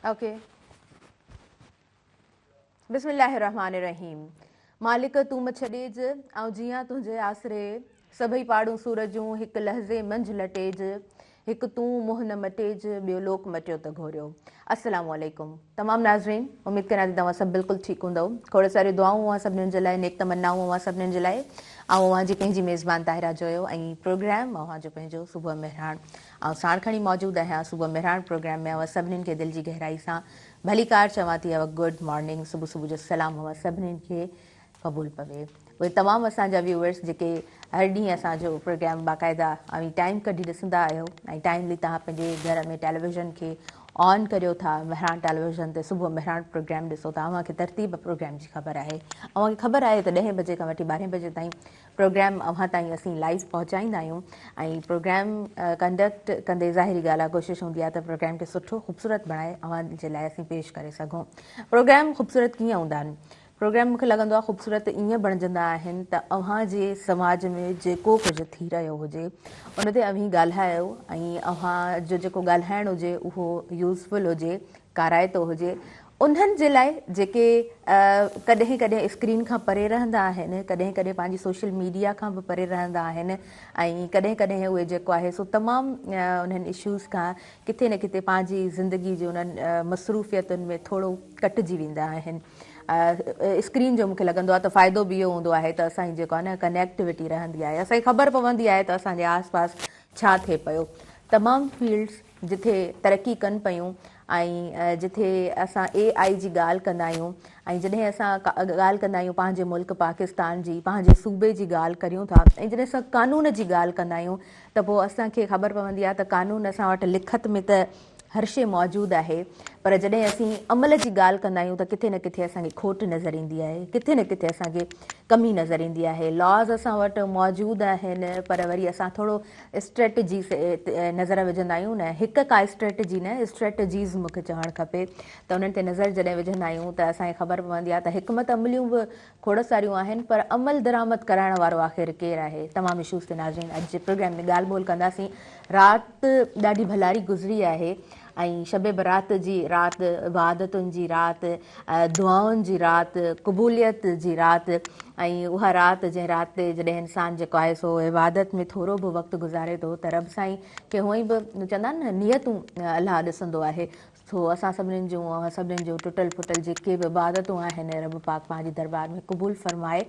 Okay. بسم الله الرحمٰن الرحيم مالڪ تون م ڇڏيج آئون جيئان تنهنجي آسري سڀئي پاڙون سور جون هڪ لحظي منجهه لٽيج هڪ تون منهن نه مٽيج ٻيو لوڪ مٽيو ته گهوريو السلام عليڪم تمام ناظرين اميد ڪريان ٿي توهان سڀ بلڪل ٺيڪ هوندؤ کوڙ ساريون دعائون اوهان سڀنين جي لاء نيڪ تمنائون اوهان سڀنين جي لاء آئون اوهان جي پنهنجي ميزبان طاهره جويو ۽ پروگرام اوهان جو پنهنجو صبح مهراڻ آئون ساڻ کڻي موجود آهيان. صبح مهراڻ پروگرام ۾ اوهان سڀنين کي دل جي گهرائي سان ڀليڪار چوان ٿي. هيو گڊ مارننگ صبح صبح جو سلام اوهان سڀنين کي قبول پوي. اهي تمام اسان جا ويوئرس جيڪي هر ڏينهن اسان جو پروگرام باقاعده اوهين ٽائيم ڪڍي ڏسندا آهيو ۽ ٽائيملي توهان پنهنجي گهر ۾ ٽيليويزن کي آن ڪريو ٿا مهراڻ ٽيليويزن تي صبح مهراڻ پروگرام ڏسو ٿا اوهان کي ترتيب پروگرام جي خبر آهي اوهان کي خبر آهي ته ڏهين بجي کان وٺي ٻارهين بجي تائين پروگرام اوهان تائين اسين لائيو پهچائيندا آهيون ۽ پروگرام ڪنڊڪٽ ڪندي ظاهري ڳالهه آهي ڪوشش هوندي آهي ته پروگرام کي سٺو خوبصورت بڻائي اوهان جي لاء اسين پيش ڪري سگهون پروگرام خوبصورت ڪيئن هوندا آهن پروگرام مونکي لڳندو آهي خوبصورت ائين بڻجندا آهن ته اوهان جي سماج ۾ جيڪو ڪجهه ٿي رهيو هجي ان تي اوهين ڳالهايو ۽ اوهان جو جيڪو ڳالهائڻ هجي اهو يوزفل هجي ڪارائتو هجي انهن جي لاء جيڪي ڪڏهن ڪڏهن اسڪرين کان پري رهندا آهن، ڪڏهن ڪڏهن پنهنجي سوشل ميڊيا کان به پري رهندا آهن ۽ ڪڏهن ڪڏهن اهي جيڪو آهي سو تمام انهن اشوز کان ڪٿي نه ڪٿي پنهنجي زندگي جي انهن مصروفيتن ۾ ٿورو ڪٽجي ويندا آهن. اسڪرين جو مونکي لڳندو آهي ته فائدو به اهو هوندو آهي ته اسان جي جيڪو آهي نه ڪنيڪٽوٽي رهندي آهي اسان کي خبر پوندي آهي ته اسان جي آس پاس ڇا ٿئي پيو تمام فيلڊس جٿي ترقي ڪن پيون ۽ جٿي اسان اي آء جي ڳالهه ڪندا آهيون ۽ جڏهن اسان ڳالهه ڪندا آهيون پنهنجي ملڪ پاڪستان جي پنهنجي صوبي جي ڳالهه ڪريون ٿا ۽ جڏهن اسان قانون جي ڳالهه ڪندا آهيون ته پوء اسان کي خبر پوندي آهي ته قانون اسان وٽ لکت ۾ ته هر شيء موجود آهي پر جڏهن اسين عمل جي ڳالهه ڪندا آهيون ته ڪٿي نه ڪٿي اسان کي کوٽ نظر ايندي آهي ڪٿي نه ڪٿي اسان کي ڪمي نظر ايندي آهي لاز اسان وٽ موجود آهن پر وري اسان ٿورو اسٽريٽجي نظر وجهندا آهيون نه هڪ ڪا اسٽريٽجي نه اسٽريٽجيز مون کي چوڻ کپي ته انهن تي نظر جڏهن وجهندا آهيون ته اسان کي خبر پوندي آهي ته حڪمت عمليون به کوڙ ساريون آهن پر عمل درآمد ڪرائڻ وارو آخر ڪير آهي تمام اشوز تي ناظرين اڄ جي پروگرام ۾ ڳالهه ٻولهه ڪنداسين رات ڏاڍي ڀلاري گذري آهي ۽ شب برات جي رات عبادتن جي رات دعائن جي رات قبوليت جي رات ۽ اها رات جنهن رات تي جڏهن انسان جيڪو آهي سو عبادت ۾ ٿورو به وقت گذاري ٿو ته رب سائين کي هونئن به چوندا آهن نه نيتون الله ڏسندو آهي سو اسان سڀنين جون اوهان سڀنين جون ٽٽل ڦٽل جيڪي به عبادتون آهن رب پاڪ پنهنجي دربار ۾ قبول فرمائي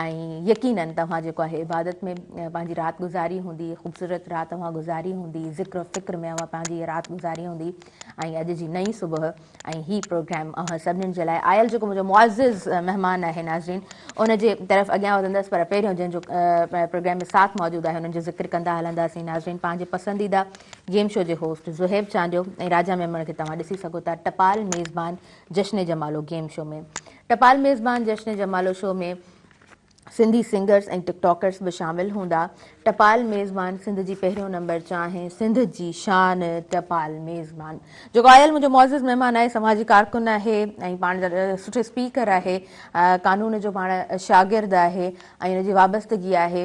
۽ يقينن توهان جيڪو آهي عبادت ۾ پنهنجي رات گذاري هوندي خوبصورت رات اوهان گذاري هوندي ذڪر و فڪر ۾ اوهان پنهنجي رات گذاري هوندي ۽ اڄ جي نئين صبح ۽ هي پروگرام اوهان سڀنين جي لاء آيل جيڪو منهنجو معزز مهمان آهي ناظرين ان جي طرف اڳيان وڌندس پر پهريون جنهن جو پروگرام ۾ ساٿ موجود آهي انهن جو ذڪر ڪندا هلنداسين ناظرين پنهنجي پسنديده گيم شو جي هوسٽ زهيب چانڊيو ۽ راجا ميمڻ کي توهان ڏسي سگهو ٿا ٽپال ميزبان جشن جمالو گيم شو ۾ ٽپال ميزبان جشن جمالو شو ۾ سنڌي سنگرز ۽ ٽڪ ٽاڪرز به شامل هوندا. ٽپال ميزبان سنڌ جي پهريون نمبر چانهه سنڌ جي شان ٽپال ميزبان جيڪو آيل منهنجو معزز مهمان آهي سماجي ڪارڪن آهي ۽ پاڻ سٺي اسپيڪر آهي قانون جو پاڻ شاگرد آهي ۽ ان جي وابستگي آهي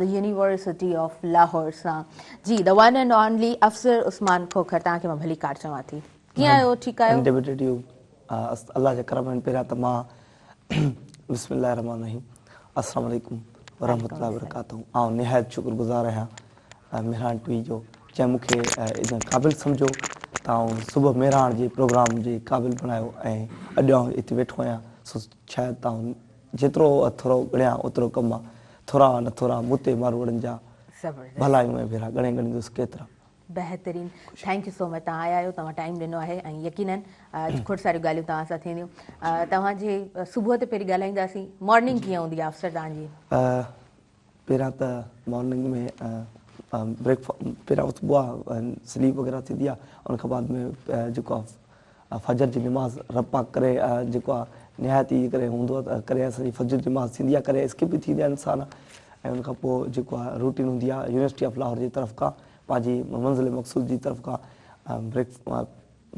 the university of Lahore سان جي the one and only Afsar Usman Khokhar توهان کي مان ڀليڪار چوان ٿي. ڪيئن آهيو ٺيڪ آهيو؟ انڊيبٽيڊ الله جا ڪرم آهن پهريان ته مان بسم الله الرحمٰن الرحيم السلام عليڪم ورحمة الله وبرڪاته آئون نهايت شڪر گذار آهيان مهراڻ ٽي وي جو جنهن مون کي ان قابل سمجهيو ته آئون صبح مهراڻ جي پروگرام جي قابل بڻايو ۽ اڄ آئون هتي ويٺو آهيان سو شايد ته آئون جيترو ٿورو ڳڻيان اوترو ڪم آ ٿورا نه ٿورا مون تي ماروئڙن جا ڀلايون ۽ ڀيرا ڳڻي ڳڻيندس ڪيترا. بهترين thank you سو مچ توهان آيا آهيو توهان ٽائيم ڏنو آهي ۽ يقينن اڄ کوڙ ساريون ڳالهيون توهان سان ٿينديون توهان جي صبح تي پهرين ڳالهائينداسين مارننگ ڪيئن هوندي آهي افسر توهان جي؟ پهريان ته مارننگ ۾ بريڪ پهريان اٿبو آهي سليپ وغيره ٿيندي آهي ان کان بعد ۾ جيڪو آهي فجر جي نماز رب پاڪ ڪري جيڪو آهي نهايت ئي ڪري هوندو آهي ته ڪري اسان جي فجر جي نماز ٿيندي آهي ڪري اسڪپ به ٿيندا آهن انسان ۽ ان کان پوء جيڪو آهي روٽين هوندي آهي يونيورسٽي آف لاهور جي طرف کان پنهنجي منزل مقصود جي طرف کان بريڪ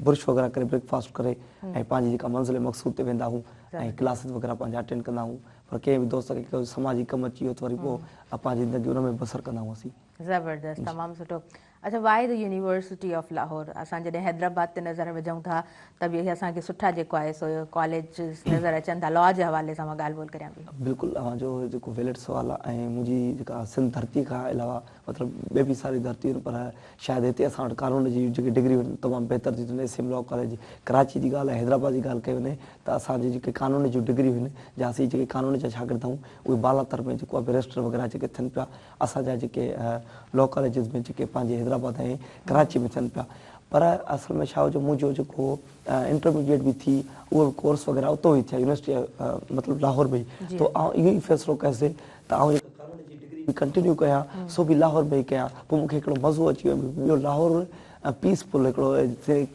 برش وغيره ڪري بريڪ فاسٽ ڪري ۽ پنهنجي جيڪا منزل مقصود تي ويندا آهيون ۽ ڪلاسز وغيره پنهنجا اٽينڊ ڪندا آهيون پر ڪنهن به دوست کي ڪو سماجي ڪم اچي ويو ته وري پوء پنهنجي زندگي ان ۾ بسر ڪندا آهيون اسين. زبردست تمام سٺو. اڇا why the university of Lahore اسان جڏهن حيدرآباد تي نظر وجهون ٿا ته به اسان کي سٺا جيڪو آهي سو ڪاليجز نظر اچن ٿا لا جي حوالي سان مان ڳالهه ٻولهه ڪريان پئي. بلڪل اوهان جو جيڪو ويلڊ سوال آهي ۽ منهنجي جيڪا سنڌ ڌرتي کان علاوه مطلب ٻي به ساري ڌرتيون آهن پر شايد هتي اسان وٽ قانون جي جيڪي ڊگريون آهن تمام بهتر ٿي ٿين S M law college Karachi جي ڳالهه ۽ حيدرآباد جي ڳالهه ڪئي وڃي ته اسان جي جيڪي قانون جون ڊگريون آهن جا اسين جيڪي قانون جا شاگرد آهيون اهي بالاتر ۾ جيڪو آهي بئريسٽر وغيره جيڪي ٿين پيا اسان جا جيڪي لا ڪاليجز ۾ جيڪي پنهنجي حيدرآباد ۽ ڪراچي ۾ ٿين پيا پر اصل ۾ ڇا هو جو منهنجو جيڪو انٽرميڊيٽ به ٿي اهو به ڪورس وغيره اتو ئي ٿيا يونيورسٽي مطلب لاهور ۾ ئي تو آئون اهو ئي فيصلو ڪيس ته آئون جيڪا قانون جي ڊگري به ڪنٽينيو ڪيان سو به لاهور ۾ ئي ڪيان پوء مونکي هڪڙو مزو اچي ويو ٻيو لاهور پيسفل هڪڙو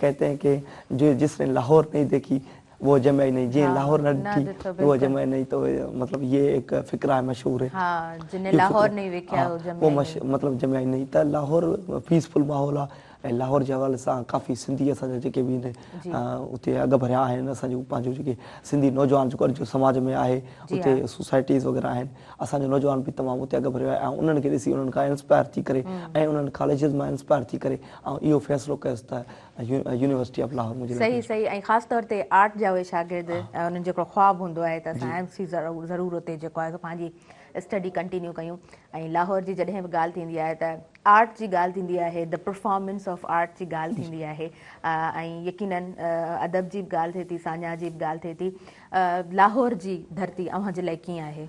ڪهتي هين ڪي جو جس ني لاهور نهين ديکي وو جمعي نهين جنهن لاهور نه ڏٺي اهو جمعي نهين تو مطلب يه هڪ فقره آهي مشهور هي ها جنهن لاهور نهين ويکيا هو جمعي نهين مطلب جمعي نهين ته لاهور پيسفل ماحول آهي ۽ لاهور جي حوالي سان ڪافي سنڌي اسان جا جيڪي به آهن اتي اڳ ڀريا آهن اسان جو پنهنجو جيڪي سنڌي نوجوان جيڪو اڄ جو سماج ۾ آهي اتي سوسائٽيز وغيره آهن اسان جو نوجوان به تمام اتي اڳ ڀريو آهي ۽ انهن کي ڏسي انهن کان انسپائر ٿي ڪري ۽ انهن ڪاليجز مان انسپائر ٿي ڪري آئون اهو فيصلو ڪيس ته يونيورسٽي آف لاهور منهنجي لاء صحيح صحيح ۽ خاص طور تي آرٽ جا اهي شاگرد انهن جو هڪڙو خواب هوندو آهي ته اسان ايم سي ضرور اتي جيڪو آهي سو پنهنجي اسٽڊي ڪنٽينيو ڪيون ۽ لاهور جي جڏهن به ڳالهه ٿيندي آهي ته آرٽ جي ڳالهه ٿيندي آهي the performance of art جي ڳالهه ٿيندي آهي ۽ يقينن ادب جي به ڳالهه ٿئي ٿي ساڃاهه جي به ڳالهه ٿئي ٿي لاهور جي ڌرتي اوهان جي لاء ڪيئن آهي؟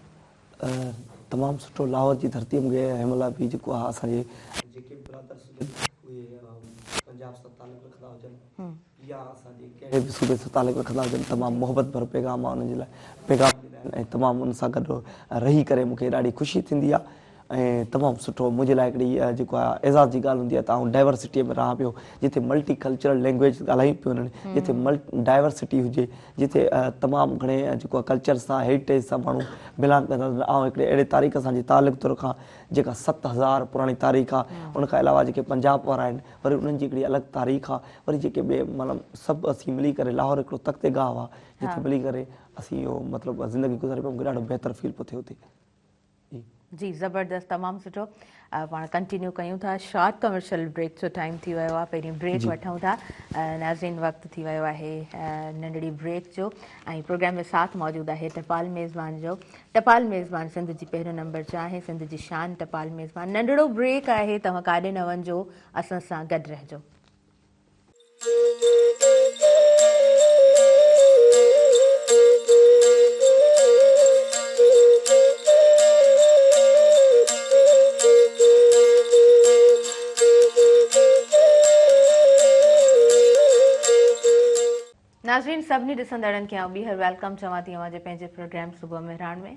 تمام سٺو لاهور جي ڌرتي مونکي هن مهل به جيڪو آهي اسان جي جيڪي به برادرس هجن اهي پنجاب سان تعلق رکندا هجن يا اسان جي ڪهڙي به صوبي سان تعلق رکندا هجن تمام محبت ڀريو پيغام آهي انهن جي لاء پيغام ڏيندا آهن ۽ تمام ان سان گڏ رهي ڪري مونکي ڏاڍي خوشي ٿيندي آهي ۽ تمام سٺو منهنجي لاء هڪڙي جيڪو آهي اعزاز جي ڳالهه هوندي آهي ته آئون ڊائيورسٽيء ۾ رهان پيو جتي ملٽي ڪلچرل لينگويج ڳالهايون پيون وڃن جتي ڊائيورسٽي هجي جتي تمام گهڻي جيڪو آهي ڪلچر سان هيريٽيج سان ماڻهو بلانگ ڪندا آهن آئون هڪڙي اهڙي تاريخ سان جي تعلق ٿو رکان جيڪا 7000 پراڻي تاريخ آهي ان کان علاوه جيڪي پنجاب وارا آهن وري انهن جي هڪڙي الڳ تاريخ آهي وري جيڪي ٻئي مطلب سڀ اسين ملي ڪري لاهور هڪڙو تخت گاهه آهي جتي ملي ڪري اسين اهو مطلب زندگي گذاري پيا مونکي ڏاڍو بهتر فيل پيو ٿئي اتي. جي زبردست تمام سٺو پاڻ ڪنٽينيو ڪيون ٿا شارٽ ڪمرشل بريڪ جو ٽائيم ٿي ويو آهي پهرين بريڪ وٺون ٿا ناظرين وقت ٿي ويو آهي ننڍڙي بريڪ جو ۽ پروگرام ۾ ساٿ موجود آهي ٽپال ميزبان جو ٽپال ميزبان سنڌ جي پهريون نمبر چانهه سنڌ جي شان ٽپال ميزبان ننڍڙو بريڪ آهي توهان ڪاڏي نه وڃجو اسان سان گڏ رهجو. ناظرين سڀني ڏسندڙن کي آئون ٻيهر welcome چوان ٿي اوهان جي پنهنجي پروگرام صبح مهراڻ ۾.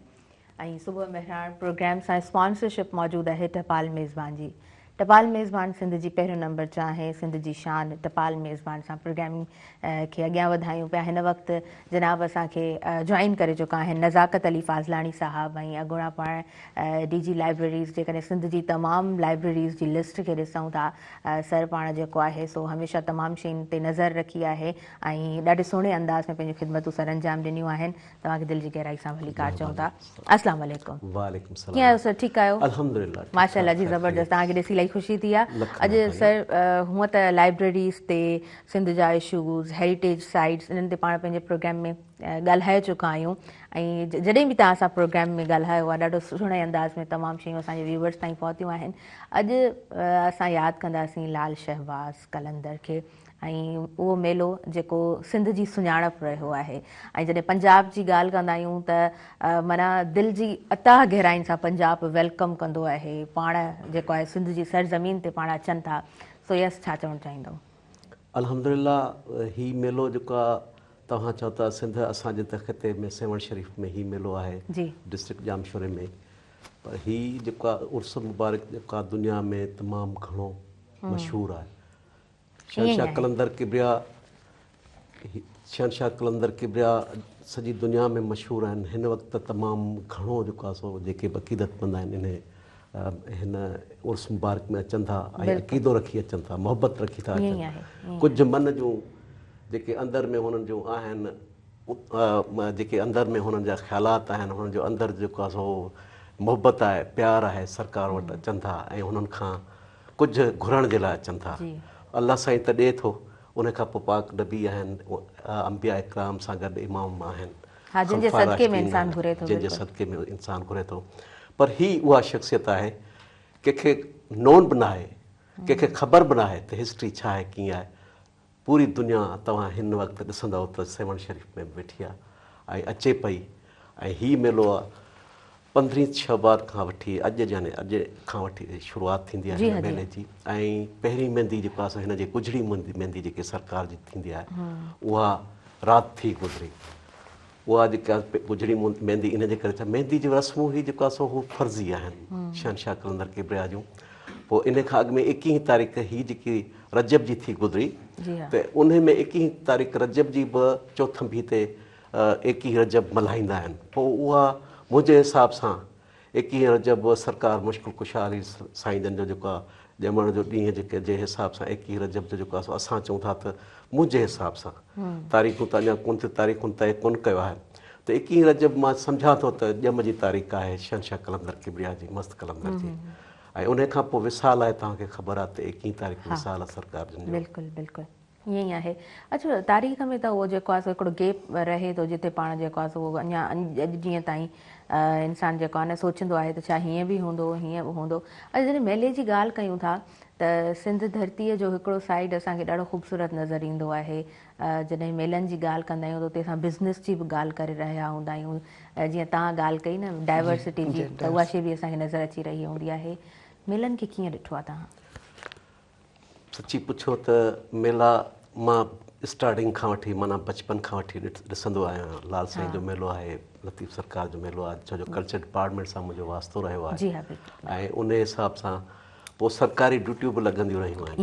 ۽ صبح مهراڻ پروگرام سان اسپانسرشپ موجود آهي ٽپال ميزبان جي. ٽپال ميزبان سنڌ جي پهريون نمبر چانهه سنڌ جي شان ٽپال ميزبان سان پروگرام کي اڳيان وڌايون پيا هن وقت جناب اسان کي جوائن ڪري چڪا آهن نزاڪت علي فاضلاڻي صاحب ۽ اڳوڻا پاڻ ڊي جي لائبريريز جيڪڏهن سنڌ جي تمام لائبريريز جي لسٽ کي ڏسون ٿا سر پاڻ جيڪو آهي سو هميشه تمام شين تي نظر رکي آهي ۽ ڏاڍي سهڻي انداز ۾ پنهنجون خدمتون سرانجام ڏنيون آهن توهان کي دل جي گهرائي سان ڀليڪار چئون ٿا. السلام عليڪم. وعليڪم السلام. ڪيئن آهيو سر ٺيڪ آهيو؟ الحمدلله ٺيڪ ماشاءالله جي زبردست توهان کي ڏسي الاهي خوشي ٿي آهي. اڄ سر هونء ته لائبريريز تي سنڌ جا اشوز هيريٽيج سائيٽس انهن تي پاڻ پنهنجي پروگرام ۾ ڳالهائي چڪا آهيون ۽ جڏهن به توهان سان پروگرام ۾ ڳالهايو آهي ڏاڍو سهڻي انداز ۾ تمام شيون اسان جي ويورز تائين پهتيون آهن اڄ اسان ياد ڪنداسين لال شهباز قلندر کي ۽ اهو ميلو جيڪو سنڌ جي سڃاڻپ رهيو آهي ۽ جڏهن پنجاب جي ڳالهه ڪندا آهيون ته معنيٰ دل جي اتاهه گهراين سان پنجاب welcome ڪندو آهي پاڻ جيڪو آهي سنڌ جي سرزمين تي پاڻ اچن ٿا سو يس ڇا چوڻ چاهيندو. الحمدلله هي ميلو جيڪو آ توهان چئو ٿا سنڌ اسان جي ته خطي ۾ سيوهڻ شريف ۾ هي ميلو آهي ڊسٽرڪٽ ڄامشوري ۾ پر هي جيڪو آ عرس مبارڪ جيڪو آ دنيا ۾ تمام گهڻو مشهور آهي شهنشاهه قلندر ڪبريا، شهنشاهه قلندر ڪبريا سڄي دنيا ۾ مشهور آهن. هن وقت ته تمام گهڻو جيڪو آهي سو جيڪي به عقيدتمند آهن انهي هن عرس مبارڪ ۾ اچن ٿا ۽ عقيدو رکي اچن ٿا، محبت رکي ٿا اچن. ڪجهه من جون جيڪي اندر ۾ هنن جون آهن، جيڪي اندر ۾ هنن جا خيالات آهن، هنن جو اندر جيڪو آهي سو محبت آهي، پيار آهي، سرڪار وٽ اچن ٿا ۽ هنن کان ڪجهه گهرڻ جي لاء اچن ٿا. الله سائين ته ڏئي ٿو، ان کان پوء پاڪ نبي آهن، انبياء ڪرام سان گڏ امام آهن، خلفاء راشدين آهن، جن جي صدقي ۾ انسان گهري ٿو. پر هي اها شخصيت آهي، ڪنهن کي نون به ناهي، ڪنهن کي خبر به ناهي ته هسٽري ڇا آهي ڪيئن آهي. پوري دنيا توهان هن وقت ڏسندؤ ته سيوهڻ شريف ۾ به ويٺي آ ۽ اچي پئي ۽ هي ميلو آ پندرهين شعبان کان وٺي اڄ يعني اڄ کان وٺي شروعات ٿيندي آهي هن ميلي جي ۽ پهرين ميندي جيڪو آ سو هن جي ڳجهڙي ميندي جيڪي سرڪار جي ٿيندي آهي اها رات ٿي گذري اها جيڪا ڳجهڙي ميندي ان جي ڪري ڇا ميندي جون رسمون هي جيڪو آهي سو هو فرضي آهن شهنشاهه قلندر ڪبريا جون پوء ان کان اڳ ۾ ايڪيهين تاريخ هي جيڪي رجب جي ٿي گذري ته ان ۾ ايڪيهين تاريخ رجب جي به چوٿنڀي تي ايڪيهه رجب ملهائيندا آهن پوء اها منهنجي حساب سان ايڪيهين رجب سرڪار مشڪل ڪشا علي سائين جن جو جيڪو آ ڄمڻ جو ڏينهن جيڪي جي حساب سان ايڪيهين رجب جو جيڪو آ سو اسان چئون ٿا ته منهنجي حساب سان تاريخون ته اڃا ڪون ٿيون تاريخن طئي ڪون ڪيو آهي ته ايڪيهين رجب مان سمجهان ٿو ته ڄم جي تاريخ آهي شهنشاهه قلندر ڪبريا جي مست قلندر جي ۽ انهي کان پوء وصال آهي توهان کي خبر آ ته ايڪيهين تاريخ وصال آ سرڪار جن جو. بلڪل بلڪل. ائين ئي آهي. اڇا تاريخ ۾ ته اهو جيڪو آهي سو هڪڙو گيپ رهي ٿو جتي پاڻ جيڪو آهي سو اهو اڃا اڄ ڏينهن تائين انسان جيڪو آهي نه سوچيندو آهي ته ڇا هيئن به هوندو هو هيئن به هوندو. اڄ جڏهن ميلي جي ڳالهه ڪيون ٿا ته سنڌ ڌرتيء جو هڪڙو سائيڊ اسان کي ڏاڍو خوبصورت نظر ايندو آهي. جڏهن ميلن جي ڳالهه ڪندا آهيون ته اتي اسان بزنس جي به ڳالهه ڪري رهيا هوندا آهيون. جيئن توهان ڳالهه ڪئي نه ڊائيورسٽي جي ته اها شيء به اسان کي نظر اچي رهي هوندي آهي. ميلن کي ڪيئن ڏٺو آهي توهان؟ سچي پڇو ته ميلا مان اسٽارٽنگ کان وٺي معنيٰ بچپن کان وٺي ڏسندو آيو آهيان لال سائين جو ميلو آهي لطيف سرڪار جو ميلو آهي ڇو جو ڪلچر ڊپارٽمينٽ سان منهنجو واسطو رهيو آهي ۽ ان حساب سان پوء سرڪاري ڊيوٽيون به لڳنديون رهيون آهن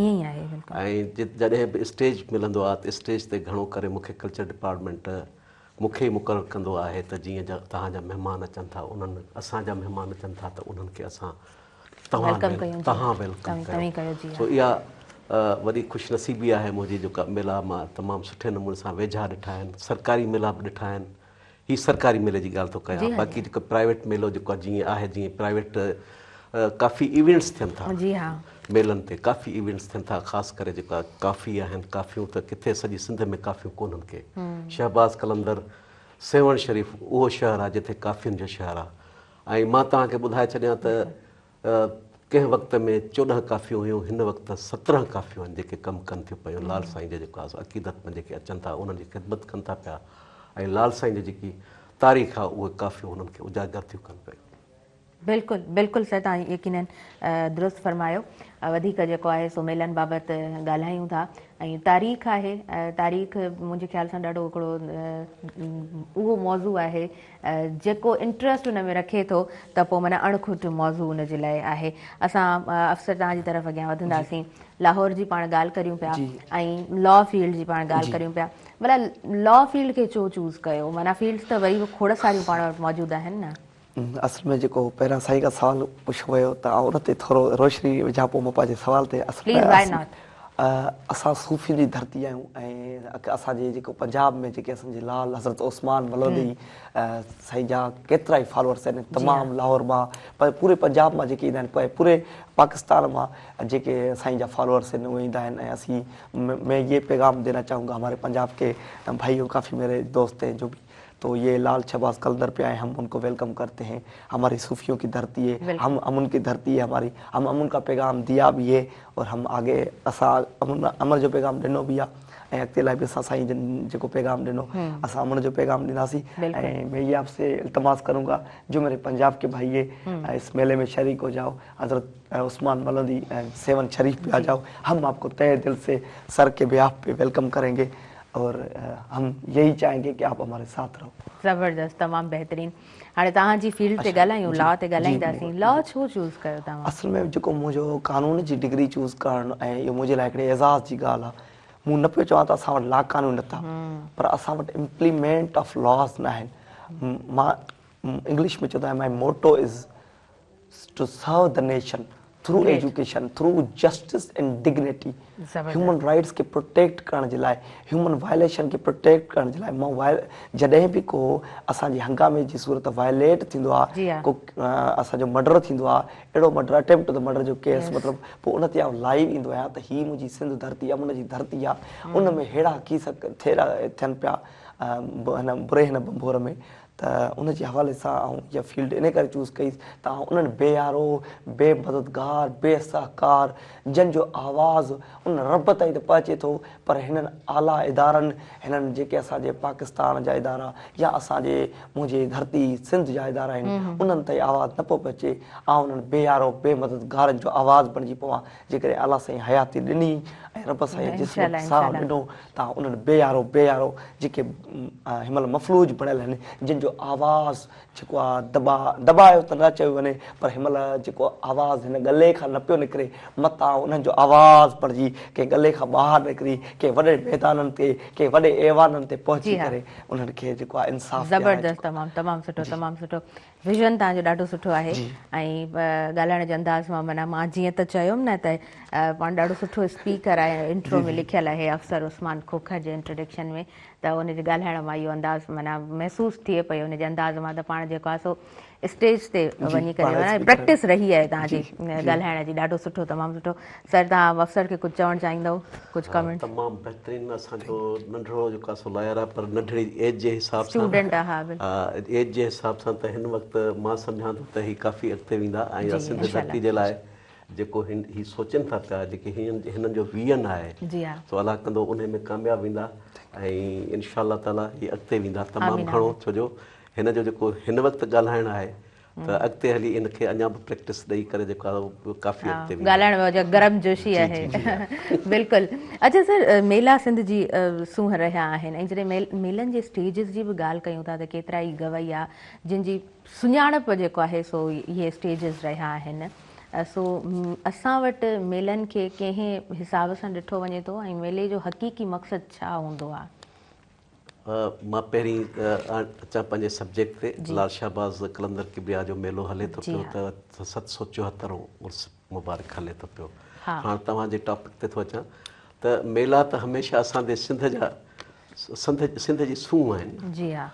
۽ جڏهن به اسٽيج ملندو آهي ته اسٽيج تي گهڻو ڪري مون کي ڪلچر ڊپارٽمينٽ مون کي ئي مقرر ڪندو آهي ته جيئن توهان جا مهمان اچن ٿا انهن اسان جا مهمان اچن ٿا ته انهن کي اسان توهان welcome ڪيو سو اها وڏي خوش نصيبي آهي منهنجي جو ميلا مان تمام سٺي نموني سان ويجها ڏٺا آهن سرڪاري ميلا به ڏٺا آهن هي سرڪاري ميلي جي ڳالهه ٿو ڪيان باقي جيڪو پرائيويٽ ميلو جيڪو جيئن آهي جيئن پرائيويٽ ڪافي ايونٽس ٿين ٿا ميلن تي ڪافي ايونٽس ٿين ٿا خاص ڪري جيڪا ڪافي آهن ڪافيون ته ڪٿي سڄي سنڌ ۾ ڪافيون ڪونهن ڪي شهباز قلندر سيوهڻ شريف اهو شهر آهي جتي ڪافين جو شهر آهي ۽ مان توهان کي ٻڌائي ڇڏيان ته ڪنهن وقت ۾ 14 ڪافيون هيون هن وقت 17 ڪافيون آهن جيڪي ڪم ڪن ٿيون پيون لال سائين جي جيڪو آهي سو عقيدت ۾ جيڪي اچن ٿا انهن جي خدمت ڪن ٿا پيا ۽ لال سائين جي جيڪي تاريخ آهي اهي ڪافيون انهن کي اجاگر ٿيون ڪن پيون. بلڪل بلڪل سر توهان يقينن درست فرمايو وڌيڪ جيڪو آهي سو ميلن بابت ڳالهايون ٿا ۽ تاريخ آهي تاريخ منهنجي خيال سان ڏاڍو هڪڙو اهو موضوع آهي جيڪو انٽرسٽ ان ۾ رکي ٿو ته پوء معنيٰ اڻ کٽ موضوع ان جي لاء آهي اسان افسر توهان جي طرف اڳيان وڌنداسين لاهور جي پاڻ ڳالهه ڪريون پيا ۽ لا فيلڊ جي پاڻ ڳالهه ڪريون پيا ڀلا لا فيلڊ کي ڇو چوز ڪيو معنيٰ فيلڊس ته وري به کوڙ ساريون پاڻ وٽ موجود آهن نه. اصل ۾ جيڪو پهريان سائين کان سوال پڇيو ويو ته آئون ان تي ٿورو روشني وجهان پوء مان پنهنجي سوال تي اصل پليز ۾ وائي not. اسان صوفين جي ڌرتي آهيون ۽ اسان جي جيڪو پنجاب ۾ جيڪي اسان جي لال حضرت عثمان ملودي سائين جا ڪيترا ئي فالوورس آهن تمام لاهور مان پوري پنجاب مان جيڪي ايندا آهن پوري پاڪستان مان جيڪي سائين جا فالوورس آهن اهي ايندا آهن ۽ اسين مين يي پيغام دينا چاهون گا هماري پنجاب ڪي ڀائيو ڪافي ميري دوست هين جو بي تو يي لال شهباز قلندر پي آئي هم ان ڪو ويلڪم ڪرتي هين هماري صوفيون ڪي ڌرتي هي هم امن ڪي ڌرتي هي هماري هم امن ڪا پيغام ديا بي هي اور هم آگي اسان امن امن جو پيغام ڏنو به آ ۽ اڳتي لاء به اسان سائين جن جيڪو پيغام ڏنو اسان امن جو پيغام ڏينداسين ۽ مين يي آپ سي التماس ڪرون گا جو ميري پنجاب ڪي ڀائي هي اس ميلي ۾ شريڪ هو جائو حضرت عثمان ملودي سيون شريف پي آ جائو هم آپ ڪو تهه دل سي سر ڪي بيهاف پي ويلڪم ڪرين گي اور هم يهي چاهين گي ڪي آپ هماري ساٿ رهو. زبردست تمام بهترين هاڻي توهان جي فيلڊ تي ڳالهايون لا تي ڳالهائينداسين لا ڇو چوز ڪيو توهان؟ اصل ۾ جيڪو منهنجو قانون جي ڊگري چوز ڪرڻ ۽ اهو منهنجي لاء هڪڙي اعزاز جي ڳالهه آهي مون نه پيو چوان ته اسان وٽ لا قانون نه ٿا پر اسان وٽ امپليمينٽ آف لاز نه آهن مان انگلش ۾ چوندو آهيان my motto is to serve the nation. Through education, through justice and dignity, human rights کي پروٽيڪٽ ڪرڻ جي لاء، هيومن وائليشن کي پروٽيڪٽ ڪرڻ جي لاء مان جڏهن به ڪو اسان جي هنگامي جي صورت وائليٽ ٿيندو آ، ڪو اسان جو مرڊر ٿيندو آ، اهڙو مرڊر اٽيمپٽ ٽو مرڊر جو ڪيس مطلب پوء ان تي آئون لائيو ايندو آهيان ته هي منهنجي سنڌ ڌرتي امن جي ڌرتي آ، ان ۾ ههڙا ڪيس ٿين پيا هن بري هن ڀنڀور ۾ ته ان جي حوالي سان آئون اها فيلڊ ان ڪري چوز ڪئي ته آئون انهن بي يارو، بي مددگار، بي سهڪار جن جو آواز ان رب تائين ته پهچي ٿو پر هنن اعليٰ ادارن، هنن جيڪي اسان جي پاڪستان جا ادارا يا اسان جي منهنجي ڌرتي سنڌ جا ادارا آهن انهن تائين آواز نه پيو پهچي، آئون انهن بي يارو، بي مددگارن جو آواز بڻجي پوان، جيڪڏهن الله سائين حياتي ڏني ۽ رب سائين جسم کي ساهه ڏنو ته آئون انهن بي يارو بي يارو جيڪي هن مهل مفلوج بڻيل آهن جن جو آواز جيڪو آ دٻا دٻايو ته نه چيو وڃي پر هن مهل جيڪو آواز هن ڳلي کان نه پيو نڪري متان آئون انهن جو آواز بڻجي ڪنهن ڳلي کان ٻاهر نڪري ڪنهن وڏي ميدانن تي ڪنهن وڏي ايوانن تي پهچي ڪري انهن کي جيڪو آ انصاف ڏيارائي زبردست تمام تمام سٺو تمام سٺو ويزن توهان جو ڏاڍو سٺو آهي ۽ ڳالهائڻ جي انداز مان معنيٰ مان جيئن ته چيم نه ته پاڻ ڏاڍو سٺو اسپيڪر آهي انٽرو ۾ لکيل آهي افسر عثمان کوکر جي انٽروڊڪشن ۾ ته ان جي ڳالهائڻ مان اهو انداز معنيٰ محسوس ٿئي پيو ان جي انداز مان ته پاڻ جيڪو آهي سو اسٽيج تي وڃي ڪري معنيٰ پريڪٽس رهي آهي توهان جي ڳالهائڻ جي ڏاڍو سٺو تمام سٺو سر توهان افسر کي ڪجهه چوڻ چاهيندؤ ڪجهه ڪمينٽ. تمام بهترين اسان جو ننڍڙو جيڪو آهي سو لائر آهي پر ننڍڙي ايج جي حساب سان اسٽوڊنٽ آهي ها بلڪل ايج جي حساب سان ته هن وقت مان سمجهان ٿو ته هي ڪافي اڳتي ويندا ۽ سنڌ ڌرتي جي لاء جيڪو هي سوچين ٿا پيا جيڪي هنن جو ويزن آهي سو الله ڪندو انهي ۾ ڪامياب ويندا ۽ انشاء الله تعالي هي اڳتي ويندا تمام گهڻو ڇو جو هن جو جيڪو هن وقت ڳالهائڻ آهي ته اڳتي هلي ان کي اڃا به پريڪٽس ڏئي ڪري جيڪو آهي اهو ڪافي اڳتي ويندو. ڳالهائڻ ۾ جو گرم جوشي آهي بلڪل اڇا سر ميلا سنڌ جي سونهن رهيا آهن ۽ جڏهن ميلن جي اسٽيجز جي به ڳالهه ڪيون ٿا ته ڪيترا ئي گويا جن جي سڃاڻپ جيڪو آهي سو اهي اسٽيجز رهيا آهن سو اسان وٽ ميلن کي ڪنهن حساب سان ڏٺو وڃي ٿو ۽ ميلي جو حقيقي مقصد ڇا هوندو آهي؟ مان پهرين اچان پنهنجي سبجيڪٽ تي لال شهباز قلندر ڪبريا جو ميلو هلي ٿو پيو ته 774 عرس مبارڪ هلي ٿو پيو هاڻ توهان جي ٽاپڪ تي ٿو اچان ته ميلا ته هميشه اسان جي سنڌ جا سنڌ سنڌ جي سونهن آهن جي ها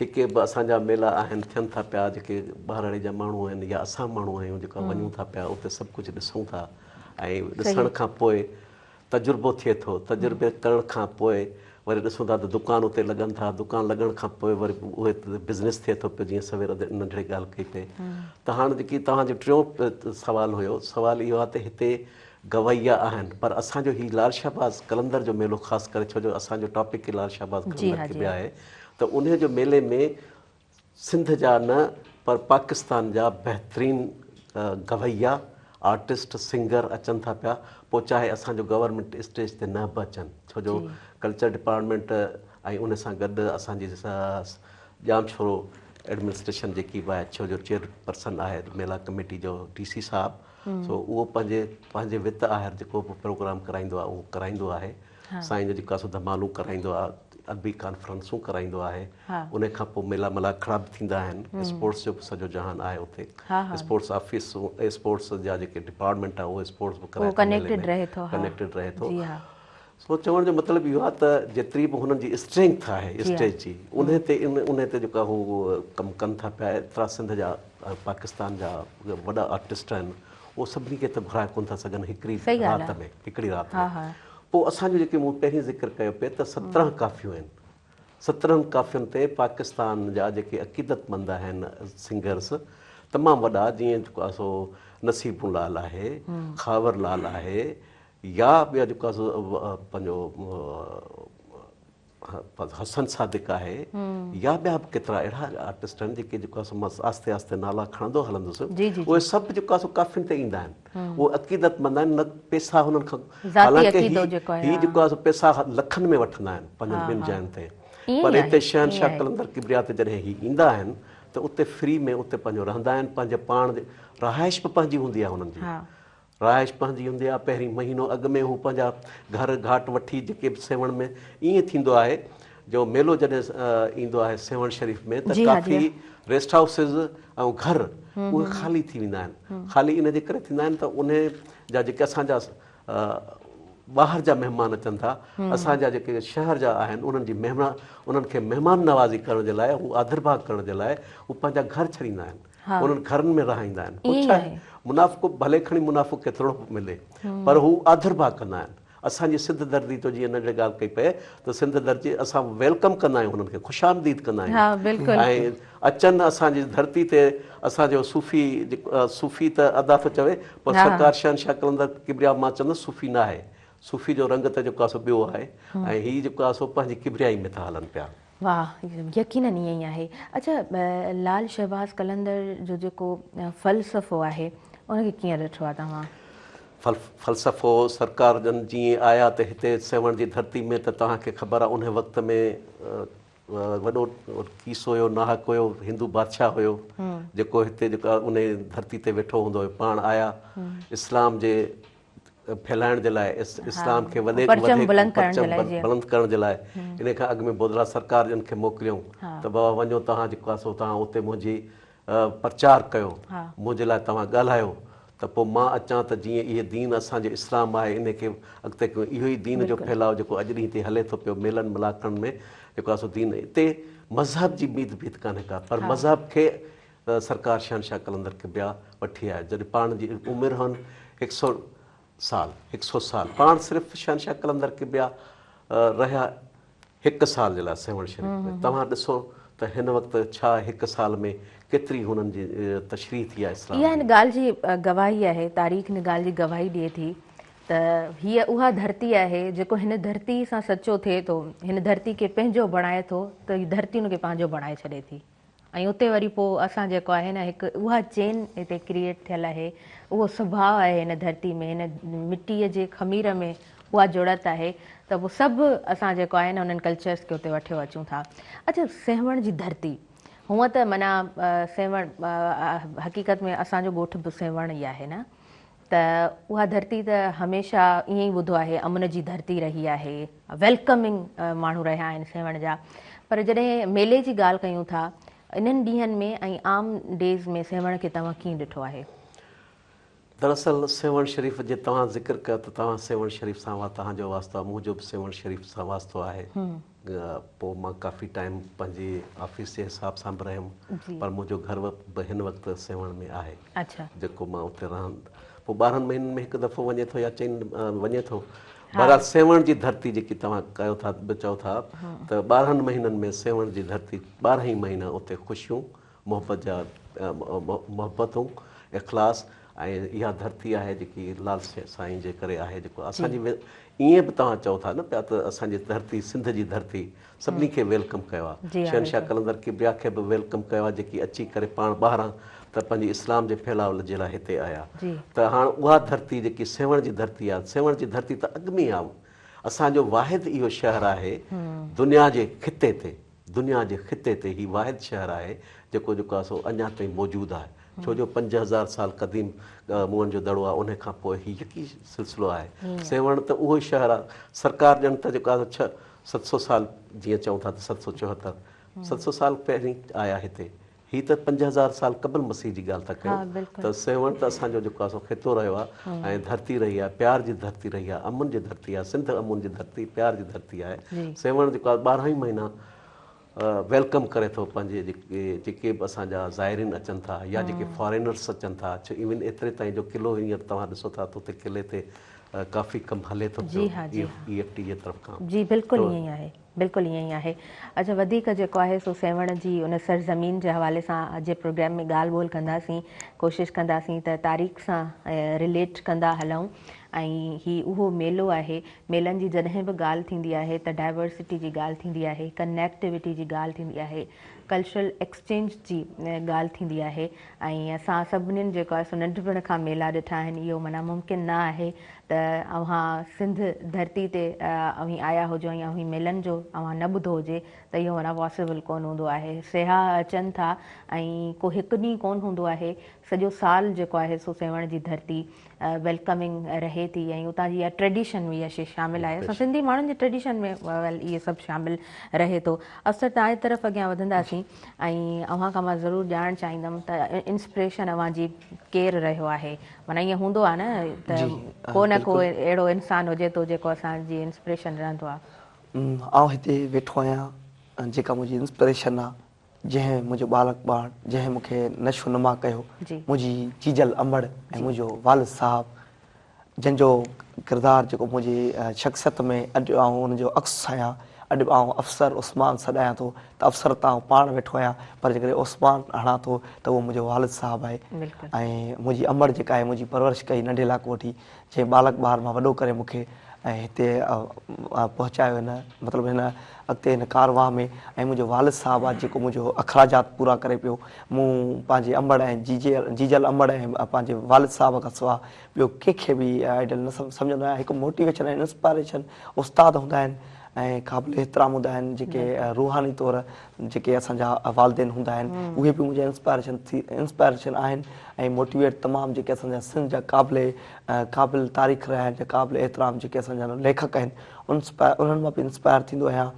جيڪي به اسان جا ميلا آهن ٿين ٿا پيا جيڪي ٻهراڙي جا ماڻهو آهن يا اسان ماڻهو آهيون جيڪا وڃون ٿا پيا اتي سڀ ڪجهه ڏسون ٿا ۽ ڏسڻ کان پوء تجربو ٿئي ٿو، تجربي ڪرڻ کان پوء وري ڏسون ٿا ته دڪان اتي لڳن ٿا، دڪان لڳڻ کان پوء وري اهي بزنس ٿئي ٿو پيو جيئن سوير ننڍڙي ڳالهه ڪئي پئي ته هاڻ جيڪي توهان جو ٽيون سوال هيو سوال اهو آهي ته هتي گويا آهن پر اسان جو هي لال شهباز قلندر جو ميلو خاص ڪري ڇو جو اسان جو ٽاپڪ ئي لال شهباز قلندر ڪبريا آهي ته انهي جو ميلي ۾ سنڌ جا نه پر پاڪستان جا بهترين گويا، آرٽسٽ، سنگر اچن ٿا پيا پوء چاهي اسان جو گورنمينٽ اسٽيج تي نه به اچن ڇو جو ڪلچر ڊپارٽمينٽ ۽ ان سان گڏ اسان جي ڄامشورو ايڊمنسٽريشن جيڪي به آهي ڇو جو چيئر پرسن آهي ميلا ڪميٽي جو ڊي سي صاحب سو اهو پنهنجي پنهنجي وت آهر جيڪو به پروگرام ڪرائيندو آهي اهو ڪرائيندو آهي سائين جو جيڪو آهي سو ڌمالون ڪرائيندو آهي ادبي ڪانفرنسون ڪرائيندو آهي ان کان پوء ميلا ملاکڙا به ٿيندا آهن اسپورٽس جو به سڄو جهان آهي اتي اسپورٽس آفيس اسپورٽس جا جيڪي ڊپارٽمينٽ آهي اهو اسپورٽس به ڪرائي ٿو ميلي ۾ ڪنيڪٽيڊ رهي ٿو سو چوڻ جو مطلب اهو آهي ته جيتري به هنن جي اسٽرينٿ آهي اسٽيج جي انهي تي انهي تي جيڪا هو ڪم ڪن ٿا پيا ايترا سنڌ جا پاڪستان جا وڏا آرٽسٽ آهن اهو سڀني کي ته گهرائي ڪونه ٿا سگهن هڪڙي رات ۾ هڪڙي رات ۾ پوء اسان جو جيڪي مون پهرين ذڪر ڪيو پئي ته 17 ڪافيون آهن 17 ڪافين تي پاڪستان جا جيڪي عقيدتمند آهن سنگرس تمام وڏا جيئن جيڪو آهي سو نصيبون لال آهي خاور لال آهي يا ٻيا جيڪو آهي سو پنهنجو حسن صادق آهي يا ٻيا به ڪيترا اهڙا آرٽسٽ آهن جيڪي جيڪو آهي سو مان آهستي آهستي نالا کڻندو هلندس اهي سڀ جيڪو آهي سو ڪافين تي ايندا آهن اهي عقيدت مند آهن نه پيسا هنن کان حالانڪه هي جيڪو آهي سو پيسا لکن ۾ وٺندا آهن پنهنجن ٻين جاين تي پر هتي شهنشاهه قلندر ڪبريا تي جڏهن هي ايندا آهن ته اتي فري ۾ اتي پنهنجو رهندا آهن پنهنجي پاڻ رهائش به پنهنجي هوندي آهي هنن جي رهائش پنهنجي هوندي آهي، پهرين مهينو اڳ ۾ هو پنهنجا گهر گهاٽ وٺي جيڪي به سيوهڻ ۾ ائين ٿيندو آهي جو ميلو جڏهن ايندو آهي سيوهڻ شريف ۾ ته ڪافي ريسٽ هائوسز ۽ گهر اهي خالي ٿي ويندا آهن. خالي ان جي ڪري ٿيندا آهن ته انهي جا جيڪي اسان جا ٻاهر جا مهمان اچن ٿا، اسان جا جيڪي شهر جا آهن انهن جي مهمان انهن کي مهمان نوازي ڪرڻ جي لاء هو آڌرڀاء ڪرڻ جي لاء هو پنهنجا گهر ڇڏيندا آهن. انهن گهرن ۾ رهائيندا آهن. پوء ڇا آهي منافقو ڀلي کڻي منافعو ڪيترو به ملي پر هو آڌرڀاء ڪندا آهن. اسان جي سنڌ ڌرتي تو جيئن ننڍڙي ڳالهه ڪئي پئي ته سنڌ ڌرتي اسان welcome ڪندا آهيون انهن کي خوش آمديد ڪندا آهيون ۽ اچن اسان جي ڌرتي تي اسان جو صوفي صوفي ته ادا ٿو چوي پر سرڪار شهنشاهه قلندر ڪبريا مان چوندس صوفي نه آهي صوفي جو رنگ ته جيڪو آهي سو ٻيو آهي ۽ هي جيڪو آهي سو پنهنجي ڪبريائي ۾ ٿا هلن پيا. واھ يقينن ائين ئي آهي. اڇا لال شهباز قلندر جو جيڪو فلسفو آهي ان کي ڪيئن ڏٺو آهي توهان؟ فلسفو سرڪار جن جيئن آيا ته هتي سيوهڻ جي ڌرتي ۾ ته توهان کي خبر آهي انهي وقت ۾ وڏو ڪيس هيو ناحق هيو هندو بادشاهه هيو جيڪو هتي جيڪو انهي ڌرتي تي ويٺو هوندو هيو پاڻ آيا اسلام جي ڦهلائڻ جي لاء اسلام کي وڌيڪ پرچم بلند ڪرڻ جي لاء بلند ڪرڻ جي لاء انهي کان اڳ ۾ بودلا سرڪار جن کي موڪليائون ته بابا وڃو توهان جيڪو آهي سو توهان اتي منهنجي پرچار ڪيو منهنجي لاء توهان ڳالهايو ته پوء مان اچان ته جيئن اهي دين اسان جو اسلام آهي انهي کي اڳتي ڪيون اهو ئي دين جو ڦهلاء جيڪو اڄ ڏينهن تائين هلي ٿو پيو ميلن ملاکڙن ۾ جيڪو آهي سو دين اتي مذهب جي ميت ڀيت ڪانهي ڪا پر مذهب کي سرڪار شهنشاهه قلندر ڪبريا وٺي آيا جڏهن پاڻ جي عمر هئن هڪ سو سال هڪ سو سال پاڻ صرف شهنشاهه قلندر ڪبريا رهيا هڪ سال جي لاء سيوهڻ شريف ۾ توهان ڏسو ته هن وقت ڇا هڪ سال ۾ ڪيتري هنن جي تشريح ٿي آهي اسلام اها هن ڳالهه جي گواهي آهي تاريخ هن ڳالهه جي گواهي ڏئي ٿي ته هيء اها ڌرتي آهي جيڪو هن ڌرتي سان سچو ٿئي ٿو هن ڌرتي کي پنهنجو بڻائي ٿو ته هي ڌرتي هن کي پنهنجو بڻائي ڇڏي ٿي. ۽ اتي وري پوء اسان جيڪو آهي نه هڪ اها چين هتي ڪريئيٽ ٿيل آهي اهو سڀاء آهي هن ڌرتي ۾ هن مٽيء جي خمير ۾ اها جڙت آهي ته پوء سڀ اسان جيڪو آهي نه انهن ڪلچرس کي اتي وٺيو اچون ٿا. اڇا سيوهڻ جي ڌرتي هونء ته معنيٰ سيوهڻ حقيقت ۾ اسان جو ڳوٺ به سيوهڻ ئي آهي نه ته اها ڌرتي ته هميشه ائين ئي ٻڌو آهي امن جي ڌرتي رهي آهي ويلڪمنگ ماڻهو رهيا آهن سيوهڻ جا پر جڏهن ميلي جي ڳالهه ڪيون ٿا انهن ڏينهن ۾ ۽ عام ڊيز ۾ سيوهڻ کي توهان ڪيئن ڏٺو آهي؟ دراصل سيوهڻ شريف جي توهان ذڪر ڪيو ته توهان سيوهڻ شريف سان توهان جو واسطو آهي منهنجو به سيوهڻ شريف سان واسطو آهي پوء مان ڪافي ٽائيم پنهنجي آفيس جي حساب سان به رهيم پر منهنجو گهر به هن وقت سيوهڻ ۾ آهي جيڪو مان اتي رهان پوء 12 مهينن ۾ هڪ دفعو وڃي ٿو يا چئن وڃي ٿو بهرحال سيوهڻ جي ڌرتي جيڪي توهان ڪيو ٿا به چئو ٿا ته 12 مهينن ۾ سيوهڻ جي ڌرتي 12 ئي مهينا اتي خوشيون محبت جا محبتون اخلاص ۽ اها ڌرتي آهي جيڪي لال سائين جي ڪري آهي جيڪو اسان جي ائين به توهان چئو ٿا نه پيا ته اسان جي ڌرتي سنڌ جي ڌرتي سڀني کي welcome ڪيو آهي شهنشاهه قلندر ڪبريا کي به welcome ڪيو آهي جيڪي اچي ڪري پاڻ ٻاهران ته پنهنجي اسلام جي ڦهلاء جي لاء هتي آيا ته هاڻ اها ڌرتي جيڪي سيوهڻ جي ڌرتي آهي سيوهڻ جي ڌرتي ته اڳ ۾ آهي اسان جو واحد اهو شهر آهي دنيا جي خطي تي دنيا جي خطي تي هي واحد شهر آهي جيڪو جيڪو آهي سو اڃا تائين موجود آهي ڇو جو 5000 سال قديم موئن جو دڙو آهي انهي کان پوء هي يڪي سلسلو آهي سيوهڻ ته اهو ئي شهر آهي سرڪار ڄڻ ته جيڪو آهي سو ڇهه ست سو سال جيئن چئون ٿا ته 774 700 سال پهرين آيا هتي هي ته 5000 سال قبل مسيح جي ڳالهه ٿا ڪيون ته سيوهڻ ته اسان جو جيڪو آهي سو خطو رهيو آهي ۽ ڌرتي رهي آهي پيار جي ڌرتي رهي آهي امن جي ڌرتي آهي سنڌ امن جي ڌرتي پيار جي ڌرتي آهي سيوهڻ جيڪو آهي 12 ئي مهينا welcome ڪري ٿو پنهنجي جيڪي جيڪي به اسان جا زائرين اچن ٿا يا جيڪي فارينرس اچن ٿا ايون ايتري تائين جو قلعو هينئر توهان ڏسو ٿا ته اتي قلعي تي ڪافي ڪم هلي ٿو پيو اي ايف ٽي جي طرف کان. جي بلڪل ائين ئي آهي. بلڪل ائين ئي آهي. اڇا وڌيڪ جيڪو آهي سو سيوهڻ جي ان سرزمين جي حوالي سان اڄ جي پروگرام ۾ ڳالهه ٻولهه ڪنداسين ڪوشش ڪنداسين ته تاريخ سان رليٽ ڪندا هلون ۽ هي اهو ميلو آهي ميلن جي جڏهن به ڳالهه ٿيندي آهي ته ڊائيورسٽي جي ڳالهه ٿيندي آهي ڪنيڪٽيوٽي جي ڳالهه ٿيندي آهي. ڪلچرل ايڪسچينج جي ڳالهه ٿيندي آهي ۽ اسان سڀنين جيڪو آهي سو ننڍپڻ کان ميلا ڏٺا آهن اهو معنيٰ ممڪن نه آهي ته اوهان سنڌ ڌرتي تي اوهين آيا هجو ۽ اوهين ميلن جو اوهان نه ٻڌو هجي ته اهو معنيٰ پاسيبل ڪونه هوندو آهي سياح اچن ٿا ۽ ڪو هڪ ڏينهن ڪونه هوندو آهي سڄو سال جيڪو آهي سو سيوهڻ جي ڌرتي ويلڪمنگ رهي ٿي ۽ اتان جي اها ٽريڊيشن ۾ اها شي شامل آهي اسان سنڌي ماڻهن جي ٽريڊيشن ۾ ويل اهي سڀ شامل رهي ٿو افسر توهان جي طرف اڳيان وڌنداسين ۽ اوهان کان مان ضرور ڄاڻڻ چاهيندم ته انسپريشن اوهان جي ڪير رهيو آهي معنيٰ ائين هوندو آهي نه ته ڪو نه ڪو اهڙو انسان هجي ٿو جيڪو اسان جي انسپريشن رهندو آهي. آئون هتي ويٺو آهيان جيڪا منهنجي انسپريشن آهي جنهن منهنجو ٻالڪپڻ، جنهن مون کي نشو نما ڪيو، منهنجي جيجل امڙ ۽ منهنجو والد صاحب جن جو ڪردار جيڪو منهنجي شخصيت ۾ اڄ آئون ان جو عڪس آهيان، اڄ به آئون افسر عثمان سڏايان ٿو ته افسر ته آئون پاڻ ويٺو آهيان پر جيڪڏهن عثمان هڻان ٿو ته اهو منهنجو والد صاحب آهي ۽ منهنجي امڙ جيڪا آهي منهنجي پرورش ڪئي ننڍي لاڪ وٺي جنهن ٻالڪ ٻار مان وڏو ڪري مون کي ۽ هتي پهچايو هن مطلب هن اڳتي هن ڪاروان ۾ ۽ منهنجو والد صاحب آ جيڪو منهنجو اخراجات پورا ڪري پيو مون پنهنجي امڙ ۽ جيجي جيجل امڙ ۽ پنهنجي والد صاحب کان سوا ٻيو ڪنهن کي به آئيڊل نه سمجهندو آهيان هڪ موٽيويشن ۽ انسپائريشن استاد هوندا آهن ۽ قابل احترام هوندا آهن جيڪي روحاني طور جيڪي اسان جا والدين هوندا آهن اهي به منهنجا انسپائريشن ٿي انسپائريشن آهن ۽ موٽيويٽ تمام جيڪي اسان جا سنڌ جا قابل قابل تاريخ رهيا آهن جا قابل احترام جيڪي اسان جا ليکڪ آهن انهن مان به انسپائر ٿيندو آهيان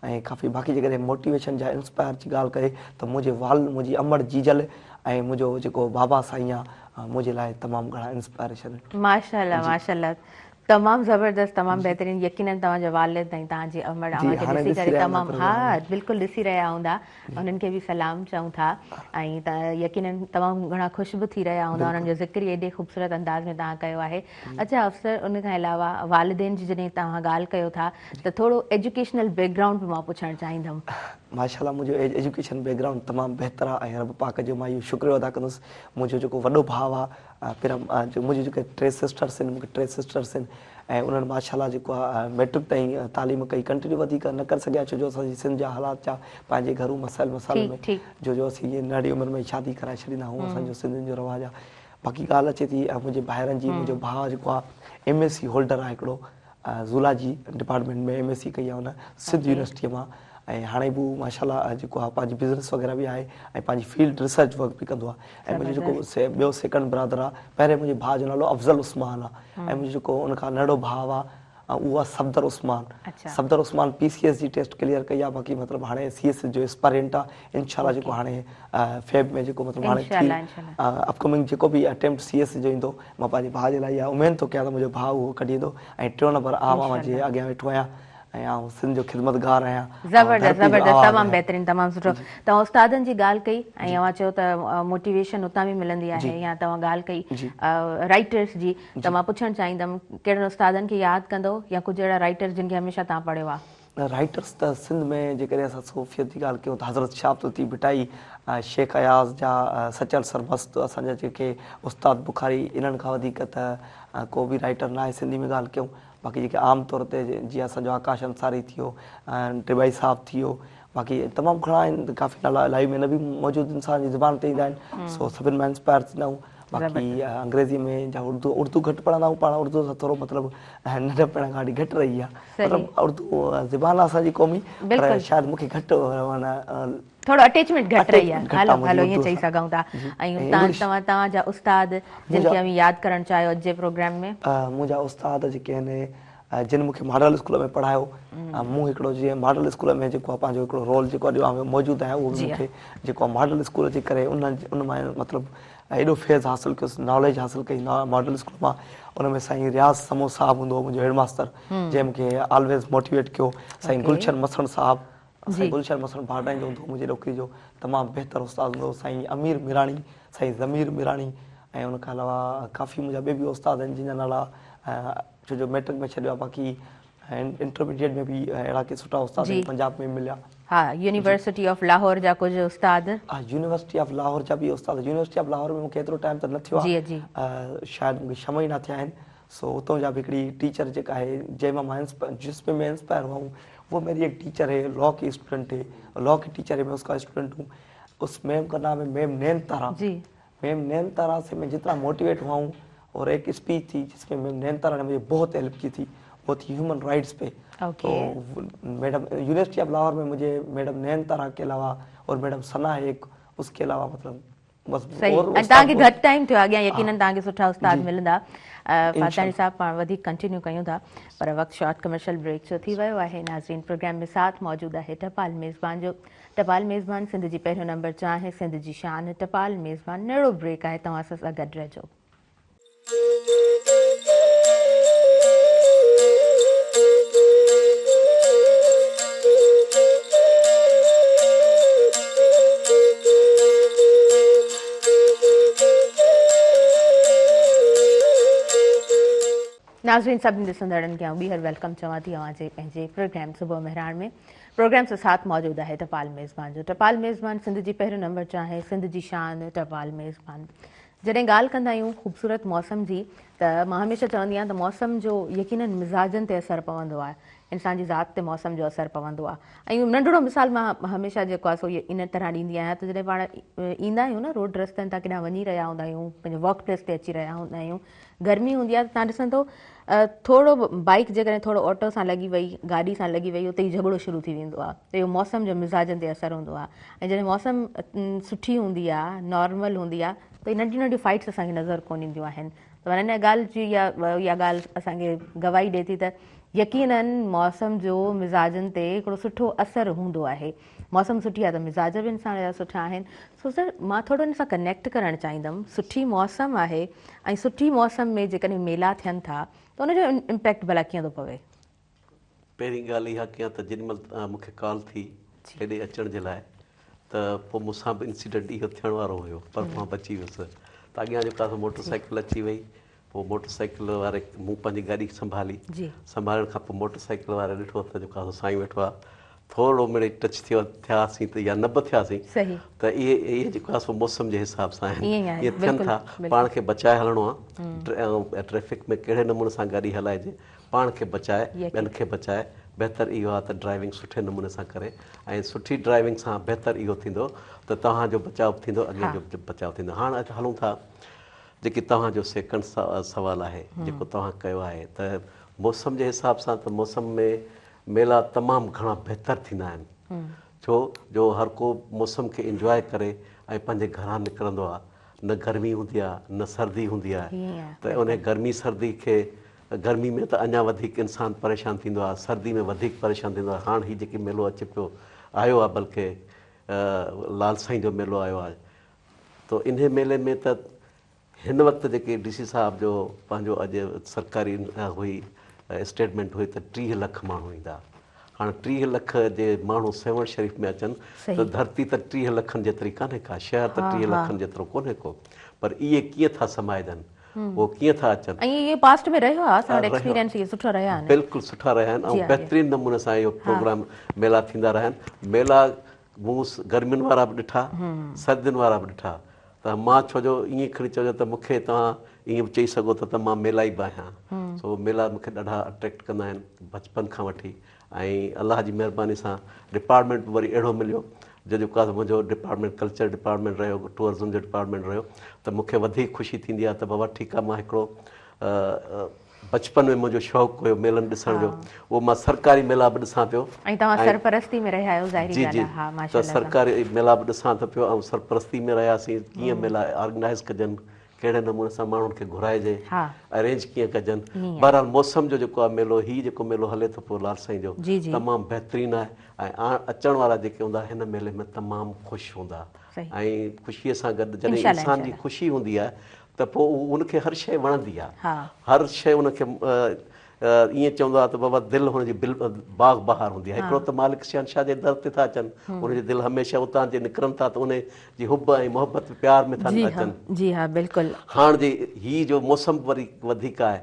۽ ڪافي باقي جيڪڏهن موٽيويشن جا انسپائر جي ڳالهه ڪري ته منهنجي وال منهنجي امڙ جيجل ۽ منهنجو جيڪو بابا سائين آ منهنجي لاء تمام گهڻا انسپائريشن آهن. ماشاءالله ماشاءالله تمام زبردست تمام بهترين يقينن توهان جا والد ۽ توهان جي امڙ اوهان کي ڏسي ڪري تمام ها بلڪل ڏسي رهيا هوندا انهن کي به سلام چئون ٿا ۽ يقينن تمام گهڻا خوش به ٿي رهيا هوندا انهن جو ذڪر ئي ايڏي خوبصورت انداز ۾ توهان ڪيو آهي اڇا افسر ان کان علاوه والدين جي جڏهن توهان ڳالهه ڪيو ٿا ته ٿورو ايجوڪيشنل بيڪ گرائونڊ به مان پڇڻ چاهيندم. ماشاءالله منهنجو ايجوڪيشن بيڪ گرائونڊ تمام بهتر آهي ۽ رب پاڪ جو مان اهو شڪريو ادا ڪندس منهنجو جيڪو وڏو ڀاء آهي منهنجون جيڪي ٽي سسٽرس آهن مون کي ٽي سسٽرس آهن ۽ انهن ماشاء الله جيڪو آهي ميٽرڪ تائين تعليم ڪئي ڪنٽينيو وڌيڪ نه ڪري سگهيا ڇو جو اسان جي سنڌ جا حالات جا پنهنجي گهرو مسائل مسئلن ۾ جو جو اسين ننڍي عمر ۾ شادي ڪرائي ڇڏيندا آهيون اسان جو سنڌين جو رواج آهي باقي ڳالهه اچي ٿي منهنجي ڀائرن جي منهنجو ڀاء جيڪو آهي ايم ايس سي هولڊر آهي هڪڙو zoology department ۾ M S C ڪئي آهي هن سنڌ يونيورسٽيء مان ۽ هاڻي به هو ماشاء الله جيڪو آهي پنهنجي بزنس وغيره به آهي ۽ پنهنجي فيلڊ ريسرچ ورڪ به ڪندو آهي ۽ منهنجو جيڪو ٻيو سيڪنڊ برادر آهي پهرين منهنجي ڀاء جو نالو افضل عثمان آهي ۽ منهنجو جيڪو ان کان ننڍو ڀاء آهي اهو آهي Safdar Usman Safdar Usman P C S جي ٽيسٽ ڪليئر ڪئي آهي باقي مطلب هاڻي سي ايس ايس جو اسپائرنٽ آهي انشاء الله جيڪو هاڻي فيب ۾ جيڪو مطلب هاڻي ٿي اپ ڪمنگ جيڪو به اٽيمپٽ سي ايس جو ايندو مان پنهنجي ڀاء جي لاء اها اميد ٿو ڪيان ته منهنجو ڀاء اهو ڪڍي ايندو ۽ ٽيون نمبر آئون اوهان جي اڳيان ويٺو آهيان ۽ آئون سنڌ جو خدمتگار آهيان. زبردست زبردست تمام بهترين تمام سٺو توهان استادن جي ڳالهه ڪئي ۽ اوهان چيو ته موٽيويشن اتان به ملندي آهي يا توهان ڳالهه ڪئي رائٽرس جي ته مان پڇڻ چاهيندم ڪهڙن استادن کي ياد ڪندو يا ڪجهه اهڙا رائٽرس جن کي هميشه توهان پڙهيو آهي. رائٽرس ته سنڌ ۾ جيڪڏهن اسان صوفيت جي ڳالهه ڪيون ته حضرت شاهه عبداللطيف ڀٽائي، شيخ اياز جا سچل سرمست، اسان جا جيڪي استاد بخاري انهن کان وڌيڪ ته ڪو به رائٽر ناهي سنڌي ۾ ڳالهه ڪيون باقي جيڪي عام طور تي جيئن اسان جو آڪاش انصاري ٿي ويو، ڊٻائي صاحب ٿي ويو باقي تمام گهڻا آهن ڪافي نالا لائيو ۾ نه به موجود انسان جي زبان تي ايندا آهن سو سڀن مان انسپائر ٿيندا آهيون باقي انگريزي ۾ جا اردو اردو گهٽ پڙهندا آهيون پاڻ اردو سان ٿورو مطلب ننڍپڻ کان وٺي گهٽ رهي آهي مطلب اردو زبان آهي اسان جي قومي پر شايد مون کي گهٽ معنيٰ ٿورو اٽيچمينٽ گهٽ رهي آهي هلو هلو ائين چئي سگهون ٿا ۽ توهان توهان جا استاد جن کي اوهين ياد ڪرڻ چاهيو اڄ جي پروگرام ۾. منهنجا استاد جيڪي آهن جن مون کي ماڊل اسڪول ۾ پڙهايو مون هڪڙو جيئن ماڊل اسڪول ۾ جيڪو آهي پنهنجو هڪڙو رول جيڪو اڄ آئون موجود آهيان اهو به مون کي جيڪو آهي ماڊل اسڪول جي ڪري ان ان مان مطلب ايڏو فيض حاصل ڪيس ناليج حاصل ڪئي ماڊل اسڪول مان ان ۾ سائين رياض سمون صاحب هوندو هو منهنجو هيڊ ماستر جنهن مون کي آلويز موٽيويٽ ڪيو سائين گلشن مسڻ صاحب سائين گلشن مسڻ ڀاٽائين جو هوندو هو منهنجي ڏوڪري جو تمام بهتر استاد هوندو هو سائين امير ميراڻي سائين ضمير ميراڻي ۽ ان کان علاوه ڪافي منهنجا ٻيا به استاد آهن جن جا نالا ڇو جو ميٽرڪ ۾ ڇڏيو آهي باقي انٽرميڊيٽ ۾ به اهڙا ڪي سٺا استاد پنجاب ۾ مليا. ها يونيورسٽي آف لاهور جا ڪجهه استاد. ها يونيورسٽي آف لاهور جا به استاد يونيورسٽي آف لاهور ۾ مونکي ايترو ٽائيم ته نه ٿيو آهي شايد مونکي ڇهه مهينا ٿيا آهن. सो उतो जा बि हिकिड़ी टीचर जेका आहे जंहिं मां मां जिस पे मैं इंस्पायर हुआ हूँ, वो मेरी एक टीचर है, लॉ की स्टूडेंट है, लॉ की टीचर है, मैं उसका स्टूडेंट हूँ। उस मैम का नाम है मैम नैन तारा। मैम नैन तारा से मैं जितना मोटिवेट हुआ हूँ, और एक स्पीच थी जिसमें मैम नैन तारा ने मुझे बहुत हेल्प की थी, वो थी ह्यूमन राइट्स पे। तो मैडम यूनिवर्सिटी ऑफ लाहौर में मुझे मैडम नैन तारा के अलावा और मैडम सना है एक, उसके अलावा मतलब बस। सही। और ऐं उस्ताद तव्हांखे बहुत घटि टाइम थियो आहे, अॻियां यकीनन तव्हांखे सुठा उस्ताद मिलंदा। फातिहानी इंशाअल्लाह। साहिब, पाण वधीक कंटिन्यू कयूं था, पर वक़्तु शॉर्ट कमर्शियल ब्रेक जो थी वियो आहे। नाज़रीन, प्रोग्राम में साथ मौजूदु आहे टपाल मेज़बान जो। टपाल मेज़बान सिंध जी पहिरियों नंबर चांहि, सिंध जी शान टपाल मेज़बान। नहिड़ो ब्रेक आहे, तव्हां असां सां गॾु रहिजो। नाज़रीन, सभिनी ॾिसंदड़नि खे आउं ॿीहर welcome चवां थी अव्हांजे पंहिंजे प्रोग्राम सुबुह महिराण में। प्रोग्राम सां साथ मौजूदु आहे टपाल मेज़बान जो। टपाल मेज़बान सिंध जी पहिरियों नंबर चांहि, सिंध जी शान टपाल मेज़बान। जॾहिं ॻाल्हि कंदा आहियूं ख़ूबसूरत मौसम जी, त मां हमेशह चवंदी आहियां त मौसम जो यकीनन मिज़ाजनि ते असरु पवंदो आहे, इंसान जी ज़ात ते मौसम जो असरु पवंदो आहे। ऐं नंढड़ो मिसाल मां हमेशह जेको आहे सो इन तरह ॾींदी आहियां त जॾहिं पाण ईंदा आहियूं न, रोड रस्तनि तां केॾां वञी रहिया हूंदा आहियूं, पंहिंजे वर्क प्लेस ते अची रहिया हूंदा आहियूं, गर्मी हूंदी आहे त तव्हां ॾिसंदो थोरो बाइक जेकॾहिं थोरो ऑटो सां लॻी वई, गाॾी सां लॻी वई, उते ई झगड़ो शुरू थी वेंदो आहे। त इहो मौसम जो मिज़ाजनि ते असरु हूंदो आहे। ऐं जॾहिं मौसम सुठी हूंदी आहे, नॉर्मल हूंदी आहे, त नंढियूं नंढियूं फाइट्स असांखे नज़र कोन ईंदियूं आहिनि। त माना इन ॻाल्हि जी इहा ॻाल्हि असांखे गवाही ॾिए थी त यकीनन मौसम जो मिज़ाजनि ते हिकिड़ो सुठो असरु हूंदो आहे। मौसम सुठी आहे त मिज़ाज बि इंसान जा सुठा आहिनि। सो सर, मां थोरो इन सां कनेक्ट करणु चाहींदमि। सुठी मौसम आहे ऐं सुठी मौसम में जेकॾहिं मेला थियनि था त उनजो इम्पैक्ट भला कीअं थो पवे? पहिरीं ॻाल्हि इहा कयां त जेॾी महिल मूंखे कॉल थी हेॾे अचण जे लाइ, त पोइ मूंसां बि इंसिडेंट इहो थियण वारो हुयो, पर मां बची वियुसि। त अॻियां जेको आहे मोटरसाइकिल अची वई, पोइ मोटरसाइकिल वारे मूं पंहिंजी गाॾी संभाली, संभालण खां पोइ मोटरसाइकिल वारे ॾिठो त जेको आहे साईं वेठो आहे, थोरो मिड़े टच थियो थियासीं त या न बि थियासीं, त इहे इहे जेको आहे सो मौसम जे हिसाब सां आहिनि, इहे थियनि था। पाण खे बचाए हलणो आहे, ट्रैफिक में कहिड़े नमूने सां गाॾी हलाइजे, पाण खे बचाए ॿियनि खे बचाए। बहितर इहो आहे त ड्राइविंग सुठे नमूने सां करे, ऐं सुठी ड्राइविंग सां बहितर इहो थींदो त तव्हांजो बचाव बि थींदो, अॻियां जो बि बचाव थींदो। हाणे हलूं था जेकी तव्हांजो सेकंड सवाल आहे जेको तव्हां कयो आहे त मौसम जे हिसाब सां, त मौसम में मेला तमामु घणा बहितर थींदा आहिनि, छो जो हर को मौसम खे इंजॉय करे ऐं पंहिंजे घरां निकिरंदो आहे। न गर्मी हूंदी आहे न सर्दी हूंदी आहे, त उन गर्मी सर्दी खे, गर्मी में त अञा वधीक इंसान परेशान थींदो आहे, सर्दी में वधीक परेशान थींदो आहे। हाणे हीउ जेकी मेलो अचे पियो, आयो आहे, बल्कि लाल साईं जो मेलो आयो आहे, त इन मेले में त हिन वक़्तु जेके डी सी साहिब जो पंहिंजो अॼु सरकारी हुई स्टेटमेंट हुई त 30 लख माण्हू ईंदा। हाणे 30 लख जे माण्हू सेवण शरीफ़ में अचनि त धरती त 30 लखनि जेतिरी कान्हे का, शहर त 30 लखनि जेतिरो कोन्हे को, पर इहे कीअं था समाइजनि, उहो कीअं था अचनि। ऐं इहे पास्ट में रहियो आहे, असां वटि एक्सपीरियंस इहे सुठा रहिया आहिनि, बिल्कुलु सुठा रहिया आहिनि ऐं बहितरीन नमूने सां इहो प्रोग्राम मेला थींदा रहिया आहिनि। मेला मूं गर्मियुनि वारा बि ॾिठा, सर्दियुनि वारा बि ॾिठा, त मां छो जो ईअं खणी चइजो त मूंखे तव्हां ईअं बि चई सघो था त मां मेला ई बि आहियां। सो मेला मूंखे ॾाढा अट्रैक्ट कंदा आहिनि बचपन खां वठी, ऐं अलाह जी महिरबानी सां डिपार्टमेंट बि वरी अहिड़ो मिलियो जो जेको आहे मुंहिंजो डिपार्टमेंट कल्चर डिपार्टमेंट रहियो, टूरिज़म जो डिपार्टमेंट रहियो, त मूंखे वधीक ख़ुशी थींदी आहे त बाबा ठीकु आहे, मां हिकिड़ो बचपन में मुंहिंजो शौक़ु हुयो मेलनि ॾिसण जो, उहो मां सरकारी मेला बि ॾिसां पियो। ऐं तव्हां सरपरस्ती में रहिया आहियो, ज़ाहिरी जी जी, त सरकारी मेला बि ॾिसां त पियो ऐं सरपरस्ती में रहियासीं, कीअं मेला ऑर्गेनाइज़ कजनि, कहिड़े नमूने सां माण्हुनि खे घुराइजे, अरेंज कीअं कजनि। बहरहाल मौसम जो जेको आहे मेलो, हीउ जेको मेलो हले थो पियो लाल साईं जो, तमामु बहितरीनु आहे ऐं अचण वारा जेके हूंदा हिन मेले में तमामु ख़ुशि हूंदा ऐं ख़ुशीअ सां गॾु जॾहिं इंसान जी ख़ुशी हूंदी आहे त पोइ उनखे हर शइ वणंदी आहे, हर शइ उनखे ईअं चवंदो आहे त बाबा दिलि हुनजी बाग़ बहार हूंदी आहे। हिकिड़ो त मालिक शहनशाह जे दर ते था अचनि, हुनजी दिलि हमेशह उतां जे निकिरनि था त उन जी हुब ऐं मोहबत प्यार में था अचनि। जी हा, बिल्कुलु। हाणे जे हीउ जो मौसम वरी वधीक आहे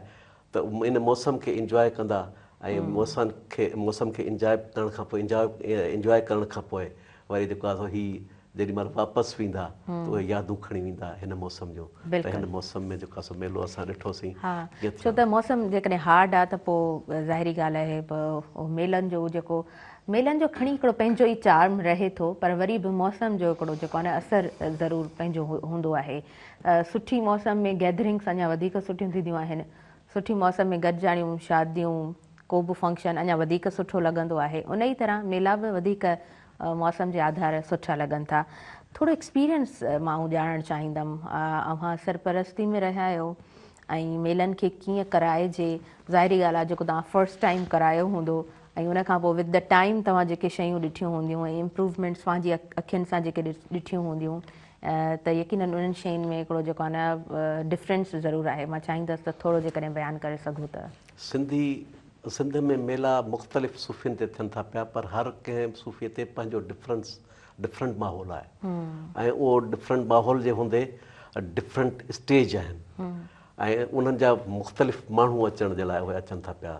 त इन मौसम खे इंजॉय कंदा ऐं मौसम खे इंजॉय करण खां पोइ इंजॉय करण खां पोइ वरी जेको आहे सो हीउ جيڏي مهل واپس ويندا ته اهي يادون کڻي ويندا هن موسم جون ته هن موسم ۾ جيڪو آهي سو ميلو اسان ڏٺوسين ها ڇو ته موسم جيڪڏهن هارڊ آ ته پوء ظاهري ڳالهه آهي به ميلن جو جيڪو ميلن جو کڻي هڪڙو پنهنجو ئي چارم رهي ٿو پر وري به موسم جو هڪڙو جيڪو آهي نه اثر ضرور پنهنجو هوندو آهي سٺي موسم ۾ گيدرنگس اڃا وڌيڪ سٺيون ٿينديون آهن سٺي موسم ۾ گڏجاڻيون شاديون ڪو به فنڪشن اڃا وڌيڪ سٺو لڳندو آهي انهي طرح ميلا به وڌيڪ موسم جي آڌار سٺا لڳن ٿا. ٿورو ايڪسپيرينس مان آئون ڄاڻڻ چاهيندم. اوهان سرپرستي ۾ رهيا آهيو ۽ ميلن کي ڪيئن ڪرائجي ظاهري ڳالهه آهي جيڪو توهان فرسٽ ٽائيم ڪرايو هوندو ۽ ان کان پوء ود the time توهان جيڪي شيون ڏٺيون هونديون ۽ امپروومينٽس پنهنجي اکين سان جيڪي ڏٺيون هونديون ته يقينن انهن شين ۾ هڪڙو جيڪو آهي نه ڊفرنس ضرور آهي مان چاهيندس ته ٿورو جيڪڏهن بيان ڪري سگهو ته. سنڌي سنڌ ۾ ميلا مختلف صوفين تي ٿين ٿا پيا پر هر ڪنهن صوفي تي پنهنجو ڊفرنس ڊفرنٽ ماحول آهي ۽ اهو ڊفرنٽ ماحول جي هوندي ڊفرنٽ اسٽيج آهن ۽ انهن جا مختلف ماڻهو اچڻ جي لاء اهي اچن ٿا پيا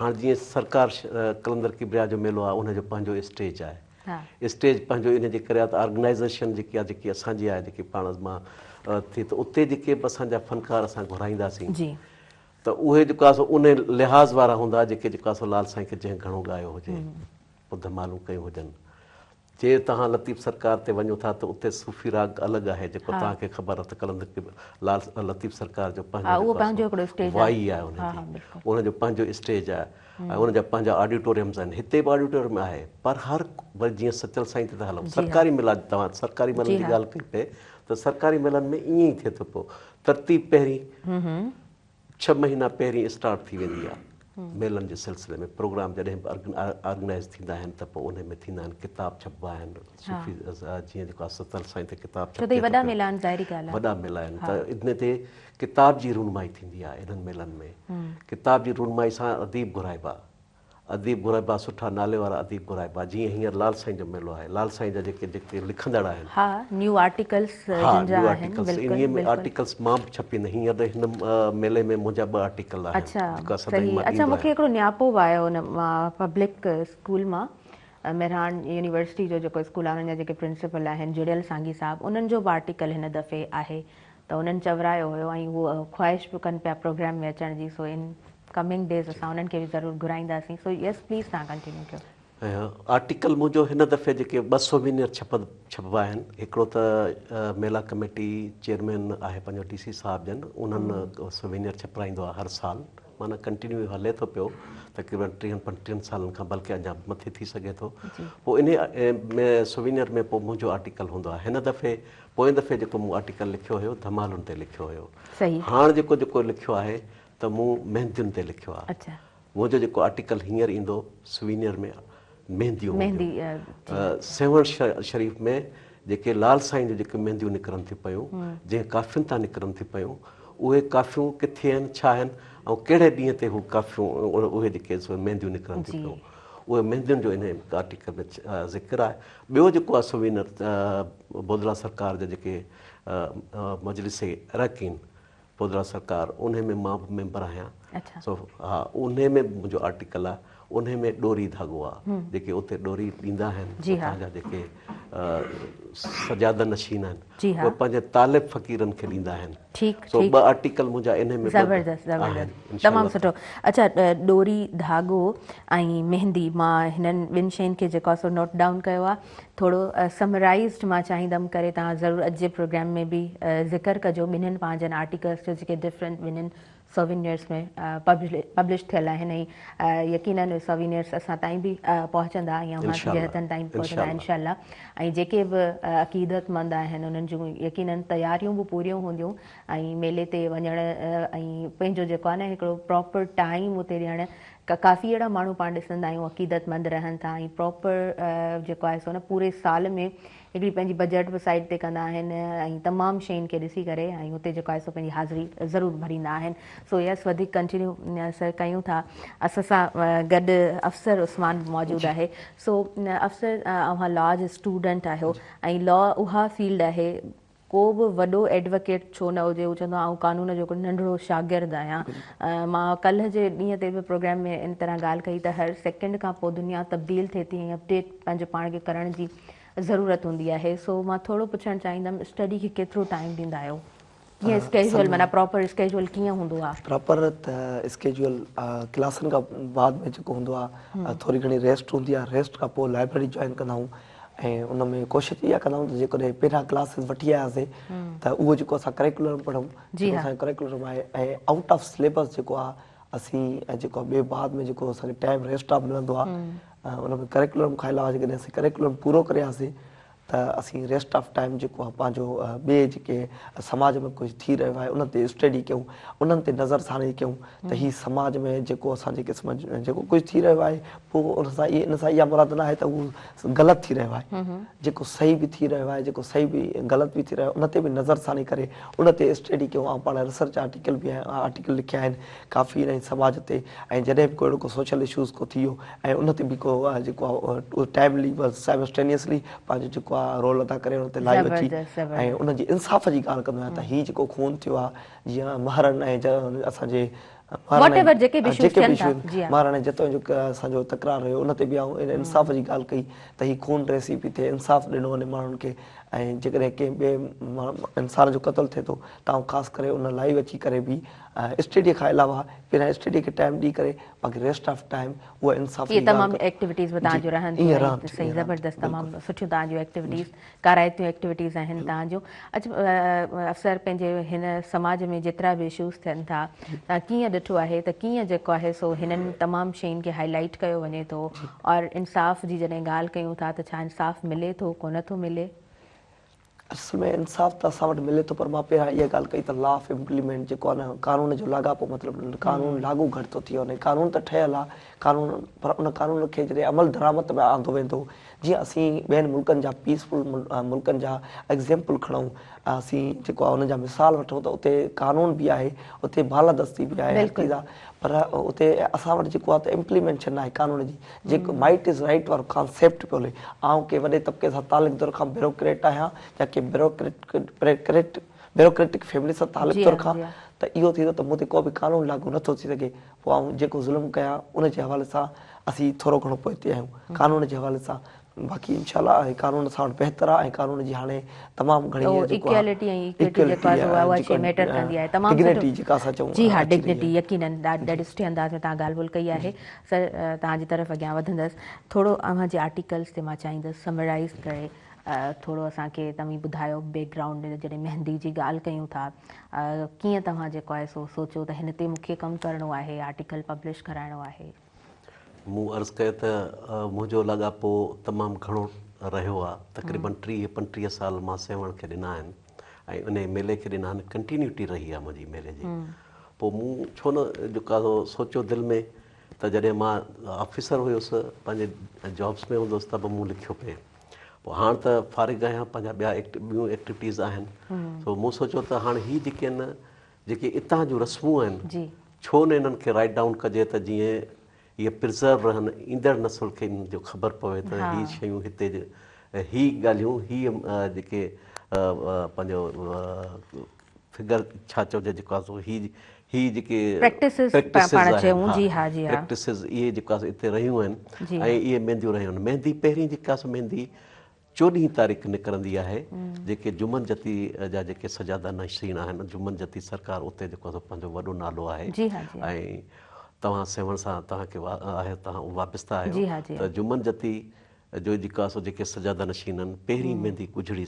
هاڻ جيئن سرڪار قلندر ڪبريا جو ميلو آهي ان جو پنهنجو اسٽيج آهي اسٽيج پنهنجو ان جي ڪري آهي ته آرگنائيزيشن جيڪي آهي جيڪي اسان جي آهي جيڪي پاڻ مان ٿي ته اتي جيڪي به اسان جا فنڪار اسان گهرائينداسين ته اهي جيڪو آهي سو ان لحاظ وارا هوندا جيڪي جيڪو آهي سو لال سائين کي جنهن گهڻو ڳايو هجي پوء ڌمالون ڪيون هجن. جي توهان لطيف سرڪار تي وڃو ٿا ته اتي صوفي راڳ الڳ آهي جيڪو توهان کي خبر آهي ته قلندر لال لطيف سرڪار جو پنهنجو جيڪو آهي سو وائي آهي ان جي ان جو پنهنجو اسٽيج آهي ۽ ان جا پنهنجا آڊيٽوريمز آهن هتي به آڊيٽوريم آهي پر هر وري جيئن سچل سائين تي ٿا هلون سرڪاري ميلا توهان سرڪاري ميلن جي ڳالهه ڪئي پئي ته سرڪاري ميلن ۾ ائين ئي ٿئي ٿو پيو ترتيب پهرين ڇهه مهينا پهرين اسٽارٽ ٿي ويندي آهي ميلن جي سلسلي ۾ پروگرام جڏهن به آرگنائيز ٿيندا آهن ته پوء انهي ۾ ٿيندا آهن ڪتاب ڇپبا آهن صوفي جيئن جيڪو آهي ستل سائين تي ڪتاب ڇپجي ٿو وڏا ميلا آهن ظاهري ڳالهه آهي وڏا ميلا آهن ته انهي تي ڪتاب جي رونمائي ٿيندي آهي انهن ميلن ۾ ڪتاب جي رونمائي سان اديب گهرائبا اديب گهرائبا، سٺا نالي وارا اديب گهرائبا، جيئن هينئر لال سائين جو ميلو آهي، لال سائين جا جيڪي جيڪي لکندڙ آهن. ها نيو آرٽيڪلس ها جن جا نيو آهن آرٽيڪلس بلڪل انهي ۾ بلڪل. آرٽيڪلس مان به ڇپيندي هينئر ته هن ميلي ۾ منهنجا ٻه آرٽيڪل آهن اڇا جيڪا سدائين صحيح مان اڇا ڏيندو مونکي آهيان. هڪڙو نياپو به آيو ان مان پبلڪ اسڪول مان مهراڻ يونيورسٽي جو جيڪو اسڪول آهي انهن جا جيڪي پرنسپل آهن جڙيل سانگي صاحب انهن جو به آرٽيڪل هن دفعي آهي ته انهن چورايو هيو ۽ هو خواهش به ڪن پيا پروگرام ۾ اچڻ جي سو ان ڪمنگ ڊيز اسان انهن کي به ضرور گهرائينداسين سو يس پليز توهان ڪنٽينيو ڪيو. آرٽيڪل منهنجو هن دفعي جيڪي ٻه سووينيئر ڇپبا آهن هڪڙو ته ميلا ڪميٽي چيئرمين آهي پنهنجو ڊي سي صاحب جن انهن سووينيئر ڇپرائيندو آهي هر سال معنيٰ ڪنٽينيو هلي ٿو پيو تقريبن ٽيهن پنٽيهن سالن کان بلڪه اڃا به مٿي ٿي سگهي ٿو پوء انهي ۾ سووينيئر ۾ پوء منهنجو آرٽيڪل هوندو آهي هن دفعي پوئين دفعي جيڪو مون آرٽيڪل لکيو هيو ڌمالن تي لکيو هيو. هاڻ جيڪو جيڪو لکيو آهي ته مون مهندين تي لکيو آهي. منهنجو جيڪو آرٽيڪل هينئر ايندو سوينيئر ۾ مهنديون هونديون. سيوهڻ شريف ۾ جيڪي لال سائين جون جيڪي مهنديون نڪرن ٿيون پيون جنهن ڪافين تان نڪرن ٿيون پيون اهي ڪافيون ڪٿي آهن ڇا آهن ۽ ڪهڙي ڏينهن تي هو ڪافيون اهي جيڪي مهنديون نڪرن ٿيون پيون اهي مهندين جو انهي آرٽيڪل ۾ ذڪر آهي. ٻيو جيڪو آهي سووينر بودلا سرڪار جا جيڪي مجلس اراڪين بودلا سرڪار انهي ۾ مان به ميمبر آهيان سو ها انهي ۾ به منهنجو آرٽيڪل آهي انهي ۾ ڏوري ڌاڳو آهي جيڪي اتي ڏوري ڏيندا آهن اتان جا جيڪي سجاده نشين آهن اهي پنهنجي طالب فقيرن کي ڏيندا آهن سو ٻه آرٽيڪل منهنجا انهي ۾ زبردست زبردست تمام سٺو اڇا ڏوري ڌاڳو ۽ مهندي مان هنن ٻن شين کي جيڪو آهي سو نوٽ ڊائون ڪيو آهي ٿورو سمرائيزڊ مان چاهيندم ڪري توهان ضرور اڄ جي پروگرام ۾ به ذڪر ڪجو ٻنهين پنهنجن آرٽيڪلس جو جيڪي ڊفرنٽ ٻنهين سووينيئرس ۾ پبلش ٿيل آهن ۽ يقينن اهي سووينيئرس اسان تائين به پهچندا ۽ اوهان جي هٿن تائين به پهچندا انشاء الله ۽ جيڪي به عقيدت مند آهن انهن جون يقينن تياريون به پوريون هونديون ۽ ميلي تي وڃڻ ۽ پنهنجو جيڪو آهي نه هڪڙو پراپر ٽائيم اتي ڏيڻ ڪافي اهڙا ماڻهو پاڻ ڏسندا آهيون عقيدت مند رهن ٿا ۽ پراپر جيڪو آهي سو نه پوري سال ۾ هڪڙي پنهنجي بجيٽ به سائيڊ تي ڪندا آهن ۽ تمام شين کي ڏسي ڪري ۽ اتي جيڪو آهي سو پنهنجي حاضري ضرور ڀريندا آهن سو يس وڌيڪ ڪنٽينيو سر ڪيون ٿا اسان سان گڏ افسر عثمان به موجود آهي سو افسر اوهان لا جي اسٽوڊنٽ آهيو ۽ لا اها فيلڊ آهي ڪو به وڏو ايڊوڪيٽ ڇو نه هجي هو چوندو آهي آئون قانون جو هڪڙو ننڍڙو شاگرد آهيان مان ڪلهه جي ڏينهن تي به پروگرام ۾ ان طرح ڳالهه ڪئي ته هر سيڪنڊ کان پوء دنيا تبديل ٿئي ٿي ۽ اپڊيٽ پنهنجو پاڻ کي ڪرڻ جي ضرورت هوندي آهي سو مان ٿورو پڇڻ چاهيندم اسٽڊي کي ڪيترو ٽائيم ڏيندا آهيو ڪيئن اسڪيجوئل معنيٰ پراپر اسڪيجوئل ڪيئن هوندو آ؟ پراپر ته اسڪيجوئل ڪلاسن کان بعد ۾ جيڪو هوندو آ ٿوري گهڻي ريسٽ هوندي آ ريسٽ کان پوء لائبريري جوائن ڪندا آهيون ۽ ان ۾ ڪوشش اها ڪندا آهيون ته جيڪڏهن پهريان ڪلاسز وٺي آياسي ته اهو جيڪو اسان ڪريڪولم پڙهون جيڪو اسان جو ڪريڪولم آهي ۽ آئوٽ آف سليبس جيڪو آ اسين جيڪو ٻئي بعد ۾ جيڪو اسان کي ٽائيم ريسٽ آف ملندو آ ان ۾ ڪريڪولم کان علاوه جيڪڏهن اسين ڪريڪولم پورو ڪري آياسي ته اسين ريسٽ آف ٽائيم جيڪو آهي پنهنجو ٻئي جيڪي سماج ۾ ڪجهه ٿي رهيو آهي ان تي اسٽڊي ڪيون انهن تي نظر ثاني ڪيون ته هي سماج ۾ جيڪو اسان جي قسم جيڪو ڪجهه ٿي رهيو آهي پوء ان سان ان سان اها مراد نه آهي ته اهو غلط ٿي رهيو آهي جيڪو صحيح به ٿي رهيو آهي جيڪو صحيح به غلط به ٿي رهيو آهي ان تي به نظر ثاني ڪري ان تي اسٽڊي ڪيون آئون پاڻ ريسرچ آرٽيڪل به آرٽيڪل لکيا آهن ڪافي انهي سماج تي ۽ جڏهن به ڪو اهڙو ڪو سوشل اشوز ڪو ٿي ويو ۽ ان تي به ڪو جيڪو آهي ٽائملي سائمسٽينيسلي پنهنجو جيڪو آهي رول ادا ڪري ان تي لائيو اچي ۽ ان جي انصاف جي ڳالهه ڪندو آهيان ته هي جيڪو خون ٿيو آهي جيئن مهرن ۽ اسان جي جيڪي به مهرن ۽ جتوئين جو اسان جو تڪرار رهيو ان تي به آئون انصاف جي ڳالهه ڪئي ته هي خون ريزي پئي ٿئي انصاف ڏنو وڃي ماڻهن کي ۽ جيڪڏهن ڪنهن ٻئي انسان جو قتل ٿئي ٿو ته آئون خاص ڪري ان لائيو اچي ڪري به اسٽڊي کان علاوه پهريان اسٽڊي کي ٽائيم ڏئي ڪري باقي ريسٽ آف ٽائيم اها انصاف جي ڳالهه تمام ايڪٽيوٽيز به توهان جون رهن ٿيون صحيح زبردست تمام سٺيون توهان جون ايڪٽيوٽيز ڪارائتيون ايڪٽيوٽيز آهن توهان جون اچ افسر پنهنجي هن سماج ۾ جيترا به اشوز ٿين ٿا توهان ڪيئن ڏٺو آهي ته ڪيئن جيڪو آهي سو هنن تمام شين کي هائي لائيٽ ڪيو وڃي ٿو اور انصاف جي جڏهن ڳالهه ڪيون ٿا ته ڇا انصاف ملي ٿو ڪونه ٿو ملي؟ اصل ۾ انصاف ته اسان وٽ ملي ٿو پر مان پهريان اها ڳالهه ڪئي ته لا آف امپليمينٽ جيڪو آهي نه قانون جو لاڳاپو مطلب قانون لاڳو گهٽ ٿو ٿي وڃي قانون ته ٺهيل آهي قانون پر ان قانون کي جڏهن عمل درآمد ۾ آندو ويندو جيئن اسين ٻين ملڪن جا پيسفل ملڪن جا ايگزيمپل کڻون اسين جيڪو آهي انهن جا مثال وٺون ته اتي قانون به آهي اتي بالادستي به آهي هر چيز آهي پر اتي اسان وٽ جيڪو آهي ته امپليمينشن ناهي قانون جي جيڪو مائيٽ از رائيٽ وارو ڪانسيپٽ پيو هلي. آئون ڪنهن وڏي طبقي سان تعلق ٿو رکان، بيروڪريٽ آهيان يا ڪنهن بيروڪريٽ بيروڪريٽڪ فيملي سان تعلق ٿو رکان ته اهو ٿيندو ته مون تي ڪو به قانون لاڳو نه ٿو ٿي سگهي. پوء آئون جيڪو ظلم ڪيان ان جي حوالي سان اسين ٿورو گهڻو پوئتي آهيون قانون جي حوالي سان. باقي انشاء الله قانون اسان وٽ بهتر آهي ۽ قانون جي هاڻي تمام گهڻي جيڪو آهي ايڪوالٽي ۽ ايڪوئٽي جيڪو آهي اها شي ميٽر ڪندي آهي تمام سٺو ڊگنيٽي جيڪا اسان چئون جي ها ڊگنيٽي يقينن ڏاڍي سٺي انداز ۾ توهان ڳالهه ٻولهه ڪئي آهي سر توهان جي طرف اڳيان وڌندس ٿورو اوهان جي آرٽيڪلز تي مان چاهيندس سمرائيز ڪري ٿورو اسان کي توهين ٻڌايو بيڪ گرائونڊ جڏهن مهندي جي ڳالهه ڪيون ٿا ڪيئن توهان جيڪو آهي سو سوچيو ته هن تي مون کي ڪم ڪرڻو آهي آرٽيڪل پبلش ڪرائڻو آهي. مون عرض ڪيو ته منهنجو لاڳاپو تمام گهڻو رهيو آ، تقريبن ٽيهه پنٽيهه سال مان سيوهڻ کي ڏنا آهن ۽ انهي ميلي کي ڏنا آهن، ڪنٽينيوٽي رهي آ منهنجي ميلي جي. پوء مون ڇو نه جيڪو آ سو سوچيو دل ۾ ته جڏهن مان آفيسر هيس پنهنجي جابس ۾ هوندو هوس ته به مون لکيو پئي. پوء هاڻ ته فارغ آهيان پنهنجا ٻيا ٻيون ايڪٽيوٽيز آهن سو مون سوچيو ته هاڻ هي جيڪي آهن جيڪي اتان جون رسمون آهن ڇو نه انهن کي رائيٽ ڊائون ڪجي ته جيئن اهي پرزرو رهن ايندڙ نسل کي انهن جو خبر پوي ته هي شيون هتي هي ڳالهيون هي جيڪي پنهنجو فگر ڇا چئجي جيڪو آهي سو هي هي جيڪي پريڪٽسز پاڻ چئون جي ها جي ها پريڪٽسز اهي جيڪو آهي اتي رهيون آهن ۽ اهي مينديون رهيون آهن ميندي پهرين جيڪا سو ميندي چوڏهين تاريخ نڪرندي آهي جيڪي جمن جتي جا جيڪي سجاده نشين آهن جمن جتي سرڪار اتي جيڪو آهي سو پنهنجو وڏو نالو آهي ۽ توهان سيوهڻ سان توهان کي آهي توهان وابسته آهيو ته جمن جتي جو جيڪو آهي سو جيڪي سجاده نشين آهن پهرين ميندي ڳجهڙي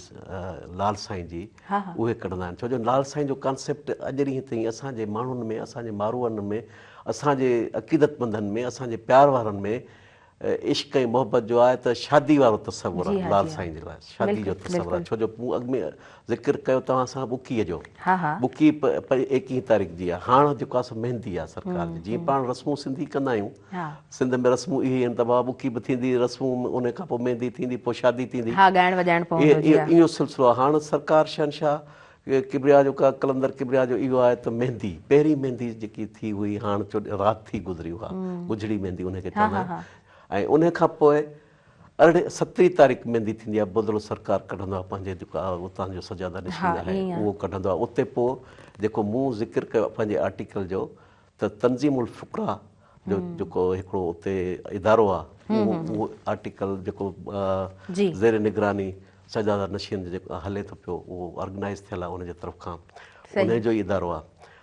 لال سائين جي اهي ڪڍندا آهن ڇو جو لال سائين جو ڪانسيپٽ اڄ ڏينهن تائين اسان جي ماڻهن ۾ اسان جي ماروئن ۾ اسان جي عقيدتمندن ۾ اسان جي پيار وارن ۾ عشق ۽ محبت جو آهي ته شادي وارو تصور آهي لال سائين جي لاء شادي جو تصور آهي ڇو جو مون اڳ ۾ ذڪر ڪيو توهان سان ٻڪيء جو ٻڪي ايڪيهين تاريخ جي آهي هاڻ جيڪو آهي سو ميندي آهي سرڪار جي جيئن پاڻ رسمون سنڌي ڪندا آهيون سنڌ ۾ رسمون اهي آهن ته بابا ٻڪي به ٿيندي رسمون ان کان پوء ميندي ٿيندي پوء شادي ٿيندي اهو سلسلو آهي هاڻ سرڪار شهنشاهه ڪبريا جو قلندر ڪبريا جو اهو آهي ته ميندي پهرين ميندي جيڪي ٿي هئي هاڻ رات ٿي گذري اها ڳجهڙي ميندي ان کي چوندا آهن ۽ ان کان پوء ارڙهين سترهين تاريخ ميندي ٿيندي آهي بودلو سرڪار ڪڍندو آهي پنهنجي جيڪو آهي اتان جو سجاده نشين آهي اهو ڪڍندو آهي اتي پوء جيڪو مون ذڪر ڪيو پنهنجي آرٽيڪل جو ته تنظيم الفقراء جو جيڪو هڪڙو اتي ادارو آ اهو اهو آرٽيڪل جيڪو زير نگراني سجاده نشين جو جيڪو هلي ٿو پيو اهو آرگنائز ٿيل آ ان جي طرف کان انهي جو ئي ادارو آ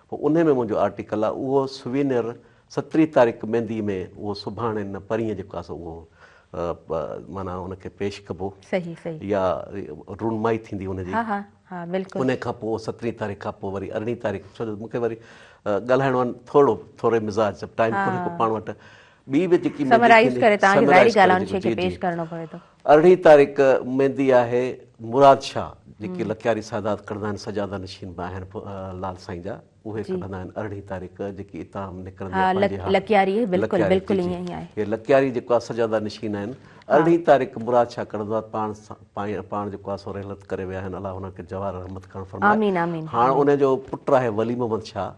پوء انهي ۾ منهنجو آرٽيڪل آ اهو سوينيئر سترهين تاريخ ميندي ۾ اهو سڀاڻي نه پرينء جيڪو آ سو اهو معنيٰ ان کي پيش ڪبو يا رونمائي ٿيندي ان جي. ها بلڪل. انهي کان پوء سترهين تاريخ کان پوء وري ارڙهين تاريخ ڇو جو مون کي وري ڳالهائڻو آهي ٿورو ٿوري مزاج ٽائيم ڪونهي ڪو پاڻ وٽ ٻي به جيڪي ميندي سمرائيز ڪري توهان کي ظاهري ڳالهه آهي ان شي کي پيش ڪرڻو پوي ٿو. ارڙهين تاريخ ميندي آهي مراد شاهه جيڪي لڪياري سادات ڪڍندا آهن سجاده نشين به آهن لال سائين جا اهي ڪڍندا آهن ارڙهين تاريخ جيڪي اتان نڪرندي آهي پنهنجي ها لڪياري بلڪل بلڪل ائين ئي آهي. هي لڪياري جيڪو آهي سجاده نشين آهن ارڙهين تاريخ مراد شاهه ڪڍندو آهي پاڻ پاڻ جيڪو آهي سو رحلت ڪري ويا آهن الله انهن کي جوار رحمت ڪرڻ فرمائي آمين آمين هاڻ ان جو پٽ آهي ولي محمد شاهه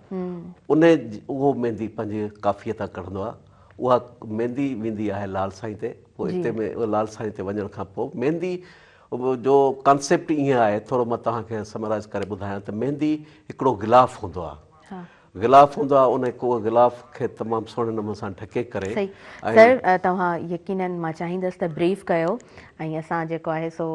ان اهو ميندي پنهنجي ڪافيء تان ڪڍندو آهي اها ميندي ويندي آهي لال سائين تي پوء اتي ۾ لال سائين تي وڃڻ کان پوء ميندي جو ڪانسيپٽ ائين آهي ٿورو مان توهان کي سمرائز ڪري ٻڌايان ته ميندي هڪڙو غلاف هوندو آهي غلاف هوندو آهي ان ڪو غلاف کي تمام سهڻي نموني سان ڍڪي ڪري صحيح سر توهان يقينن مان چاهيندس ته بريف ڪيو ۽ اسان جيڪو آهي سو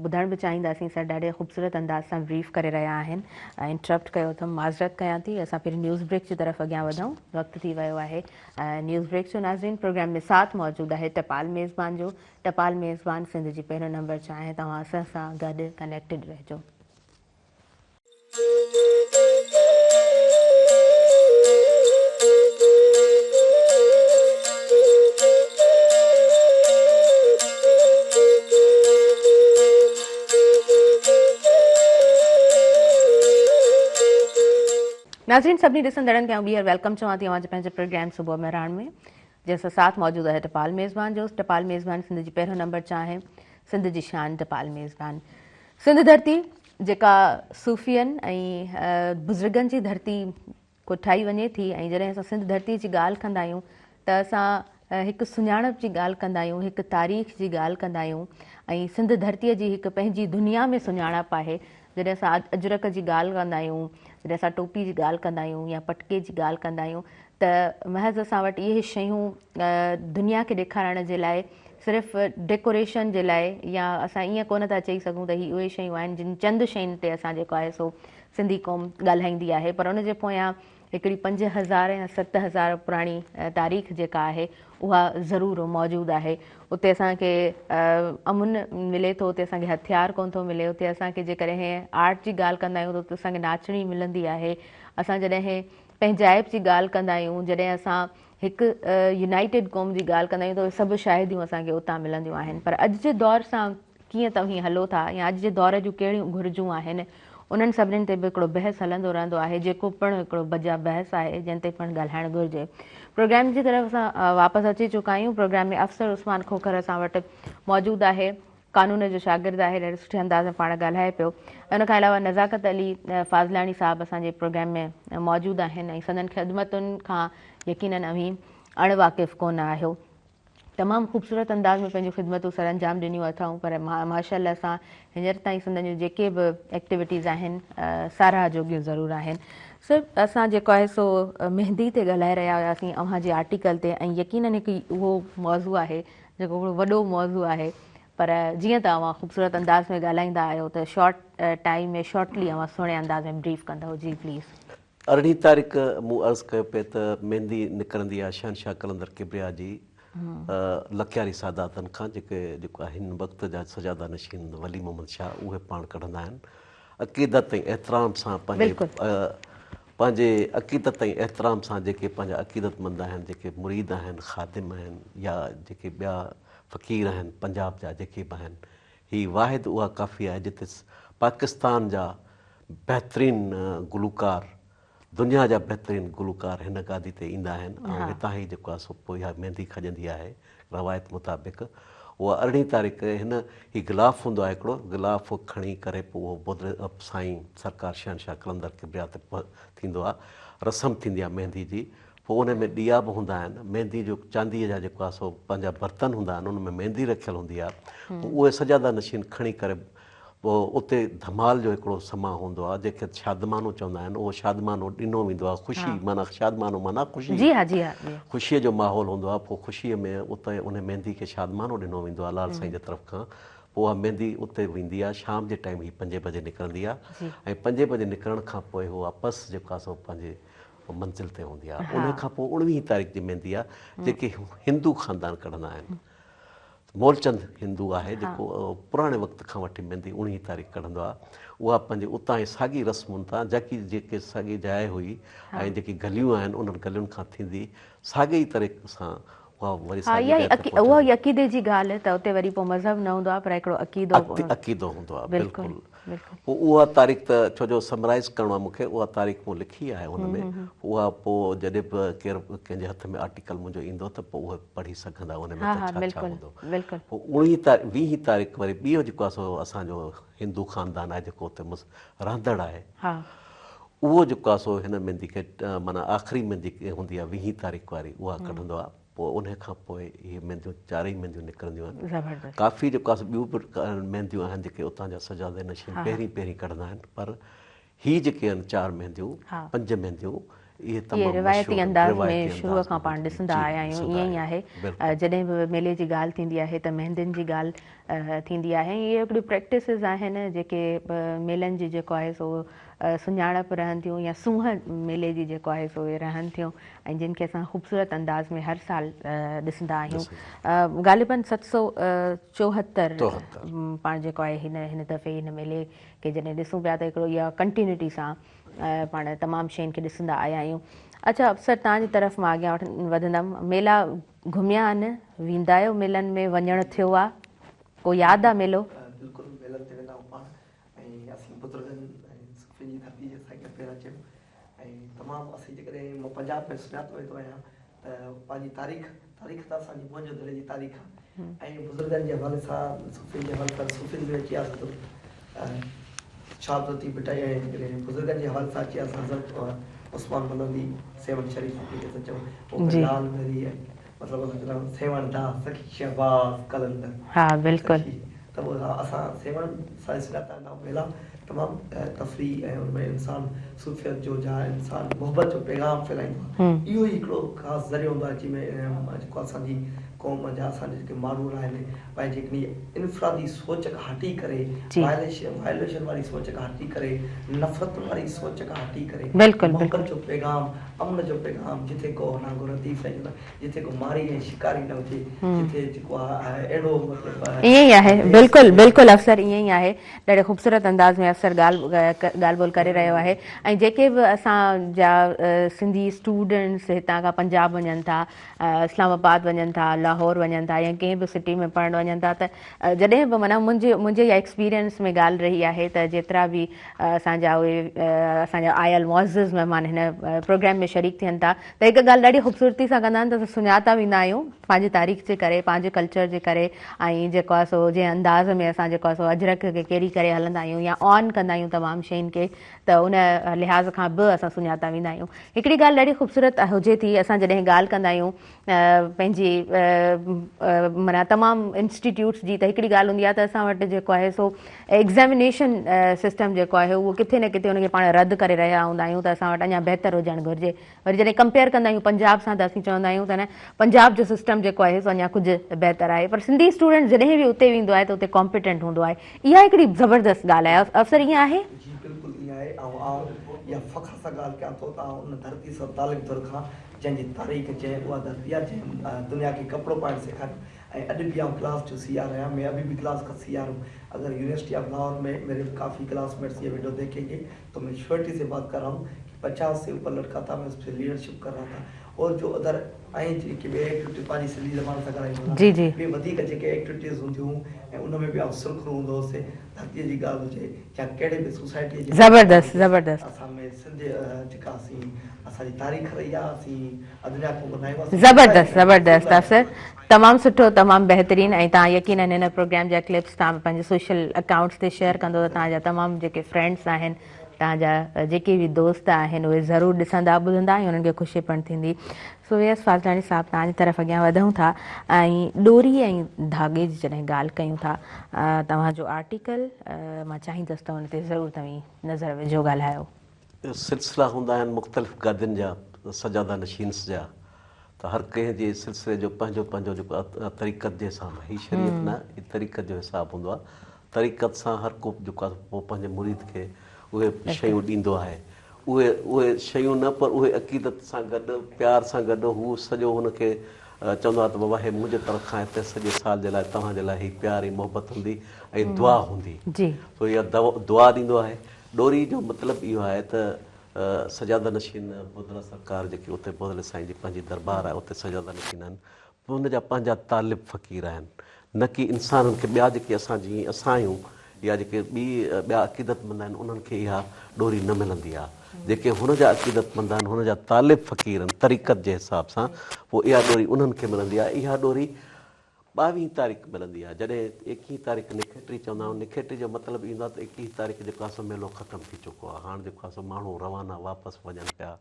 ٻڌڻ به چاهينداسين سر ڏاڍي خوبصورت انداز سان بريف ڪري رهيا آهن انٽرپٽ ڪيو اٿم معذرت ڪيان ٿي اسان پهرين نيوز بريڪ جي طرف اڳيان وڌون وقت ٿي ويو آهي نيوز بريڪ جو ناظرين پروگرام ۾ ساٿ موجود آهي ٽپال ميزبان جو ٽپال ميزبان سنڌ جي پهريون نمبر چانهه توهان اسان سان گڏ ڪنيڪٽيڊ رهجو. ناظرين سڀني ڏسندڙن کي آئون ٻيهر welcome چوان ٿي اوهان جي پنهنجي پروگرام صبح مهراڻ ۾ جنهن سان ساٿ موجود آهي ٽپال ميزبان جو ٽپال ميزبان سنڌ جي پهريون نمبر چانهه سنڌ جي شان ٽپال ميزبان سنڌ ڌرتي جيڪا صوفين ۽ بزرگن جي ڌرتي ڪوٺائي وڃي ٿي ۽ جڏهن اسان سنڌ ڌرتي جي ڳالهه ڪندا آهيون ته اسان هڪ سڃاڻپ جي ڳالهه ڪندا آهيون هڪ تاريخ جي ڳالهه ڪندا آهيون ۽ سنڌ ڌرتي جي هڪ پنهنجي دنيا ۾ سڃاڻپ آهي جڏهن اسان اجرڪ جي ڳالهه ڪندا آهيون جڏهن اسان ٽوپي جي ڳالهه ڪندا آهيون يا پٽڪي جي ڳالهه ڪندا آهيون ته محض اسان وٽ اهي شيون دنيا کي ڏيکارڻ جي لاء صرف ڊيڪوريشن جي لاء يا اسان ائين ڪونه ٿا چئي سگهون ته هي اهي شيون آهن جن چند شين تي اسان جيڪو آهي سو سنڌي قوم ڳالهائيندي آهي پر ان جي پويان هڪڙي 5000 يا 7000 پراڻي تاريخ جيڪا آهي اها ضرور موجود آهي اتي اسان کي امن ملي ٿو اتي اسان کي هٿيار ڪونه ٿو ملي اتي اسان کي جيڪڏهن آرٽ جي ڳالهه ڪندا آهيون ته اتي اسان کي ناچڻي ملندي آهي اسان جڏهن پنهنجائپ جي ڳالهه ڪندا آهيون جڏهن اسان هڪ يونائيٽيڊ قوم جي ڳالهه ڪندا آهيون ته اهي سڀ شاهديون اسان کي اتان ملنديون آهن پر اڄ جي دور سان ڪيئن توهين هلو ٿا يا اڄ جي دور جون ڪهڙيون گهرجون آهن انهن سڀني تي به هڪڙو بحث هلندو رهندو آهي جيڪو پڻ هڪڙو بجا بحث آهي جنهن تي پڻ ڳالهائڻ گهرجي پروگرام جي طرف اسان واپس اچي چڪا آهيون پروگرام ۾ افسر عثمان کوکر اسان وٽ موجود آهي قانون جو شاگرد آهي ڏاڍي سٺي انداز ۾ پاڻ ڳالهائي پيو ان کان علاوه نزاڪت علي فاضلاڻي صاحب اسان جي پروگرام ۾ موجود آهن ۽ سندن خدمتن کان يقينن اوهين اڻ واقف ڪونه آهيو تمام خوبصورت انداز ۾ پنهنجون خدمتون سر انجام ڏنيون اٿائون پر ماشاء الله سان هينئر تائين سندن جون جيڪي به ايڪٽيوٽيز آهن ساراهه جوڳيون ضرور آهن سر اسان جيڪو آهي سو مهندي تي ڳالهائي رهيا هياسين اوهان جي آرٽيڪل تي ۽ يقينن هڪ اهو موضوع آهي جيڪو هڪڙو وڏو موضوع آهي پر جيئن ته اوهان خوبصورت انداز ۾ ڳالهائيندا آهيو ته شارٽ ٽائيم ۾ شارٽلي اوهان سهڻي انداز ۾ بريف ڪندؤ جي پليز. ارڙهين تاريخ مون عرض ڪيو پئي ته ميندي نڪرندي آهي شهنشاهه قلندر ڪبريا جي لڪياري ساداتن کان جيڪي جيڪو هن وقت جا سجاده نشين ولي محمد شاهه اهي پاڻ ڪڍندا آهن عقيدت ۽ احترام سان پنهنجي پنهنجي عقيدت ۽ احترام سان جيڪي پنهنجا عقيدتمند آهن، جيڪي مريد آهن، خادم آهن يا جيڪي ٻيا فقير آهن پنجاب جا جيڪي به آهن، هي واحد اها ڪافي آهي جتي پاڪستان جا بهترين گلوڪار، دنيا جا بهترين گلوڪار هن گادي تي ايندا آهن ۽ هتان ئي جيڪو آهي سو پوء اها ميندي کڄندي آهي. روايت مطابق اها ارڙهين تاريخ هن هي غلاف هوندو آهي هڪڙو غلاف کڻي ڪري پوء اهو بودلي سائين سرڪار شهنشاهه قلندر ڪبريا تي ٿيندو آهي رسم ٿيندي آهي ميندي جي پوء ان ۾ ڏيئا به هوندا آهن ميندي جو چانديء جا جيڪو آهي سو پنهنجا برتن هوندا آهن ان ۾ ميندي رکيل هوندي آهي پوء اهي سجاده نشين کڻي ڪري پوء اتي ڌمال جو هڪڙو سما هوندو آهي جنهن کي شادمانو چوندا آهن اهو شادمانو ڏنو ويندو آهي خوشي معنيٰ شادمانو معنيٰ خوشي جي ها جي ها جي خوشيء جو ماحول هوندو آهي پوء خوشيء ۾ اتي ان ميندي کي شادمانو ڏنو ويندو آهي لال سائين جي طرف کان پوء اها ميندي اتي ويندي آهي شام جي ٽائيم هي پنجين بجي نڪرندي آهي ۽ پنجين بجي نڪرڻ کان پوء هو واپس جيڪو آهي سو پنهنجي منزل تي هوندي آهي ان کان پوء اڻويهين تاريخ جي ميندي آهي جيڪي هندو خاندان ڪڍندا آهن مولچند هندو آهي جيڪو پراڻي وقت کان وٺي ميندي اڻويهين تاريخ ڪڍندو آهي اها پنهنجي اتان ئي ساڳي رسمن تان جاڪي جيڪي ساڳي جاء هئي ۽ جيڪي گليون آهن انهن گلين کان ٿيندي ساڳي ئي طريقي سان اها وري ساڳي جاء تي پهچندي. اها ئي عقيدي جي ڳالهه ته اتي وري پوء مذهب نه هوندو آهي پر هڪڙو عقيدو عقيدو هوندو آهي بلڪل. پوء اها تاريخ ته ڇو جو سمرائيز ڪرڻو آهي مون کي اها تاريخ مون لکي آهي ان ۾ اها پوء جڏهن به ڪير ڪنهن جي هٿ ۾ آرٽيڪل منهنجو ايندو ته پوء اهي پڙهي سگهندا ان ۾ ته ڇا ڇا هوندو. پوء اڻويهين تاريخ ويهين تاريخ وري ٻيو جيڪو آهي سو اسان جو هندو خاندان آهي جيڪو اتي رهندڙ آهي اهو جيڪو آهي سو هن ميندي کي معنيٰ آخري ميندي هوندي آهي ويهين تاريخ واري اها ڪڍندو آهي. پوء انهيء کان پوء اهي مينديون چارئي مينديون نڪرنديون آهن. زبردست. ڪافي جيڪو آهي سو ٻيون به مينديون آهن جيڪي اتان جا سجاده نشين پهرين پهرين ڪڍندا آهن پر هي جيڪي آهن چار مينديون پنج مينديون اهي اهي تمام روايتي مشهور آهن انداز ۾ روايتي شروع انداز کان ۾ پاڻ ڏسندا جي آيا آهيون ڏسندا ائين ئي آيا آهي بلڪل. جڏهن به ميلي جي ڳالهه ٿيندي آهي ته ميندين جي ڳالهه ٿيندي آهي ۽ اهي هڪڙيون پريڪٽسز آهن جيڪي ميلن جي جيڪو آهي سو سڃاڻپ رهن ٿيون يا سونهن ميلي جي جيڪو آهي سو اهي رهن ٿيون ۽ جن کي اسان خوبصورت انداز ۾ هر سال ڏسندا آهيون. غالباً 774 پاڻ جيڪو آهي هن هن دفعي هن ميلي کي جڏهن ڏسون پيا ته هڪڙو اها ڪنٽينيوٽي سان پاڻ تمام شين کي ڏسندا آيا آهيون. اڇا سر توهان جي طرف مان اڳيان وڌندم ميلا گهميا آهن ويندا آهيو ميلن ۾ وڃڻ ٿيو آ ڪو ياد آ ميلو؟ بلڪل ميلن تي ويندا آهيون پاڻ ۽ اسين بزرگن ۽ صوفين جي ڌرتي جي سائين کي پيرا چيم ۽ تمام اسين جيڪڏهن مان پنجاب ۾ سڃاتو ويندو آهيان ته پنهنجي تاريخ تاريخ ته اسان جي موهن جو دڙي جي تاريخ آهي ۽ بزرگن جي حوالي سان صوفين جي حوالي سان صوفين ۾ اچي وياسين ته شاهه عبداللطيف ڀٽائي ۽ جيڪڏهن بزرگن جي حوالي سان اچي وياسين حضرت عثمان بلندي سيوهڻ شريف جيڪي اسان چئون پوء لال ميري مطلب اسان چوندا آهيون سيوهڻ دا سخي شهباز قلندر ها بلڪل ته پوء اسان سيوهڻ سان سڃاتا ويندا آهيون ميلا تمام تفريح ۽ ان ۾ انسان صوفيت جو جا انسان محبت جو پيغام ڦهلائيندو آهي اهو ئي هڪڙو خاص ذريعو هوندو آهي جنهن ۾ جيڪو اسان جي قوم جا اسان جا جيڪي ماڻهو آهن پنهنجي هڪڙي انفرادي سوچ کان هٽي ڪري وائليشن وائليشن واري سوچ کان هٽي ڪري نفرت واري سوچ کان هٽي ڪري محبت جو پيغام امن جو پيغام جتي ڪو نانگو لطيف سائين چوندا جتي ڪو ماري ۽ شڪاري نه هجي جتي جيڪو آهي اهڙو مطلب ائين ئي آهي بلڪل بلڪل افسر ائين ئي آهي ڏاڍي خوبصورت انداز ۾ افسر ڳالهه ڳالهه ٻولهه ڪري رهيو آهي ۽ جيڪي به اسان جا سنڌي اسٽوڊنٽس هتان کان پنجاب وڃن ٿا اسلام آباد وڃن ٿا لاهور وڃن ٿا يا ڪنهن به سٽي ۾ پڙهڻ وڃن ٿا ته جڏهن به معنيٰ منهنجي منهنجي اها ايڪسپيرينس ۾ ڳالهه رهي آهي ته جيترا به اسان جا اهي اسان جا آيل معزز مهمان هن پروگرام ۾ شريڪ ٿين ٿا ته هڪ ڳالهه ڏاڍي خوبصورتي سان ڪندا آهن ته اسان سڃاتا ويندا آهيون پنهنجي تاريخ جي ڪري پنهنجي ڪلچر جي ڪري ۽ جيڪو آهي سو جنهن انداز ۾ اسان جيڪو آهي سو اجرڪ کي ڪيري ڪري هلندا آهيون يا آن ڪندا آهيون تمام شين کي ته ان لحاظ کان به اسان سڃاتا ويندا آهيون هڪڙي ڳالهه ڏاڍي خوبصورت هجي ٿي اسان جڏهن ڳالهه ڪندا آهيون پنهنجي معنيٰ تمام انسٽيٽيوٽس جي ته هڪڙي ڳالهه هوندي آهي ته اسان وٽ جيڪو آهي سو ايگزامينيشن سسٽم جيڪو آهي اهو ڪٿي نه ڪٿي ان کي پاڻ رد ڪري رهيا هوندا آهيون ته اسان وٽ اڃا بهتر هجڻ گهرجي وري جڏهن ڪمپيئر ڪندا آهيون پنجاب سان ته اسين چوندا آهيون ته نه پنجاب جو سسٽم جيڪو آهي سو اڃا ڪجهه بهتر آهي پر سنڌي اسٽوڊنٽ جڏهن به اتي ويندو آهي ته اتي ڪامپيٽنٽ هوندو آهي اها هڪڙي زبردست ڳالهه آهي افسر ائين آهي؟ جي بلڪل ائين آهي ۽ آئون اها فخر سان ڳالهه ڪيان ٿو ته آئون ان ڌرتي سان تعلق ٿو رکان جنهن جي تاريخ جنهن اها ڌرتي آهي جنهن دنيا کي ڪپڙو پائڻ سيکاريو ۽ اڄ به آئون ڪلاس جو سي آر آهيان مين ابي ڀي ڪلاس کا سي آر هون اگر يونيورسٽي آف لاهور مين ميري ڪافي ڪلاس ميٽس يي ويڊيو ديکين گي تو مين شورٽي سي بات ڪر رها هون ڪي 50 سي اوپر لڙڪا ٿا مين اس پي ليڊرشپ ڪر رها ٿا اور جو ادر ۽ جيڪي ٻي ايڪٽوٽي پنهنجي سنڌي زبان سان ڳالهائيندو هوس ٻي وڌيڪ جيڪي ايڪٽوٽيز هونديون هيون ۽ ان ۾ به آئون سرخرو هوندو هوس ڌرتي جي ڳالهه هجي يا ڪهڙي به سوسائٽي جي زبردست زبردست. اسان ۾ سنڌ جيڪا اسين اسان جي تاريخ رهي آ اسين ادنيٰ قوم نه آهيون اسين زبردست زبردست افسر تمام سٺو تمام بهترين ۽ توهان يقينن هن پروگرام جا ڪلپس توهان پنهنجي سوشل اڪائونٽس تي شيئر ڪندو ته توهان جا تمام جيڪي فرينڊس آهن توهان جا جيڪي به دوست آهن اهي ضرور ڏسندا ٻڌندا ۽ انهن کي خوشي پڻ ٿيندي. سو يس فاضلاڻي صاحب توهان جي طرف اڳيان وڌون ٿا ۽ ڏوري ۽ ڌاڳي جي جڏهن ڳالهه ڪيون ٿا توهان جو آرٽيڪل مان چاهيندس ته ان تي ضرور توهين نظر وجهو ڳالهايو. سلسلا هوندا آهن مختلف گادين جا سجاده نشينس جا ته هر ڪنهن جي سلسلي جو پنهنجو پنهنجو جيڪو طريقت جي حساب هي شريعت نه هي طريقت جو حساب هوندو آهي طريقت سان هر ڪو جيڪو آهي پوء پنهنجي مريد کي اهي شيون ڏيندو آهي. اهي اهي شيون نه پر اهي عقيدت سان گڏ پيار سان گڏ هو سڄو هن کي چوندو آهي ته بابا هي منهنجي طرف کان هتي سڄي سال جي لاء توهان جي لاء هي پيار ۽ محبت هوندي ۽ دعا هوندي. سو اها دعا ڏيندو آهي. ڏوري جو مطلب اهو آهي ته سجاده نشين بودلا سرڪار جيڪي اتي بودلي سائين جي پنهنجي درٻار آهي اتي سجاده نشين آهن هن جا پنهنجا طالب فقير آهن، نه ڪي انسانن کي ٻيا جيڪي اسان جيئن اسان آهيون يا جيڪي ٻي ٻيا عقيدتمند آهن انهن کي اها ڏوري نه ملندي آهي. جيڪي هن جا عقيدتمند آهن هن جا طالب فقير آهن طريقت جي حساب سان پوء اها ڏوري انهن کي ملندي آهي. اها ڏوري ٻاويهين تاريخ ملندي آهي جڏهن ايڪيهين تاريخ نکيٽري چوندا آهيون نکيٽري جو مطلب ايندو آهي ته ايڪيهين تاريخ جيڪو آهي سو ميلو ختم ٿي چڪو آهي هاڻ جيڪو آهي سو ماڻهو روانا واپس وڃن پيا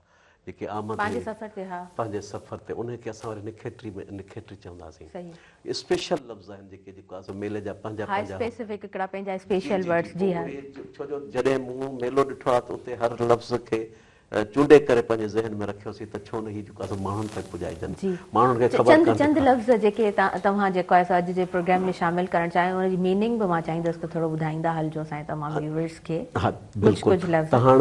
جيڪي آمد پنهنجي سفر تي ها. پنهنجي سفر تي انهي کي اسان وري نکيٽري ۾ نکيٽري چونداسين. صحيح. اسپيشل لفظ آهن جيڪي جيڪو آهي سو ميلي جا پنهنجا ها پنهنجا. اسپيسفڪ هڪڙا پنهنجا اسپيشل جي ورڊس جي جي پوء ها. اهي ڇو جو جڏهن مون ميلو ڏٺو آهي ته اتي هر لفظ کي چونڊي ڪري پنهنجي ذهن ۾ رکيوسين ته ڇو نه هي جيڪو آهي سو ماڻهن تائين پڄائجن جي ماڻهن کي خبر چند ڪانه چند ٿي. لفظ جيڪي توهان جيڪو آهي سو اڄ جي پروگرام ۾ شامل ڪرڻ چاهيو ان جي ميننگ به مان چاهيندس ته ٿورو ٻڌائيندا هلجو اسان جي تمام ويورز کي ها ڪجهه بلڪل ڪجهه لفظ. ته هاڻ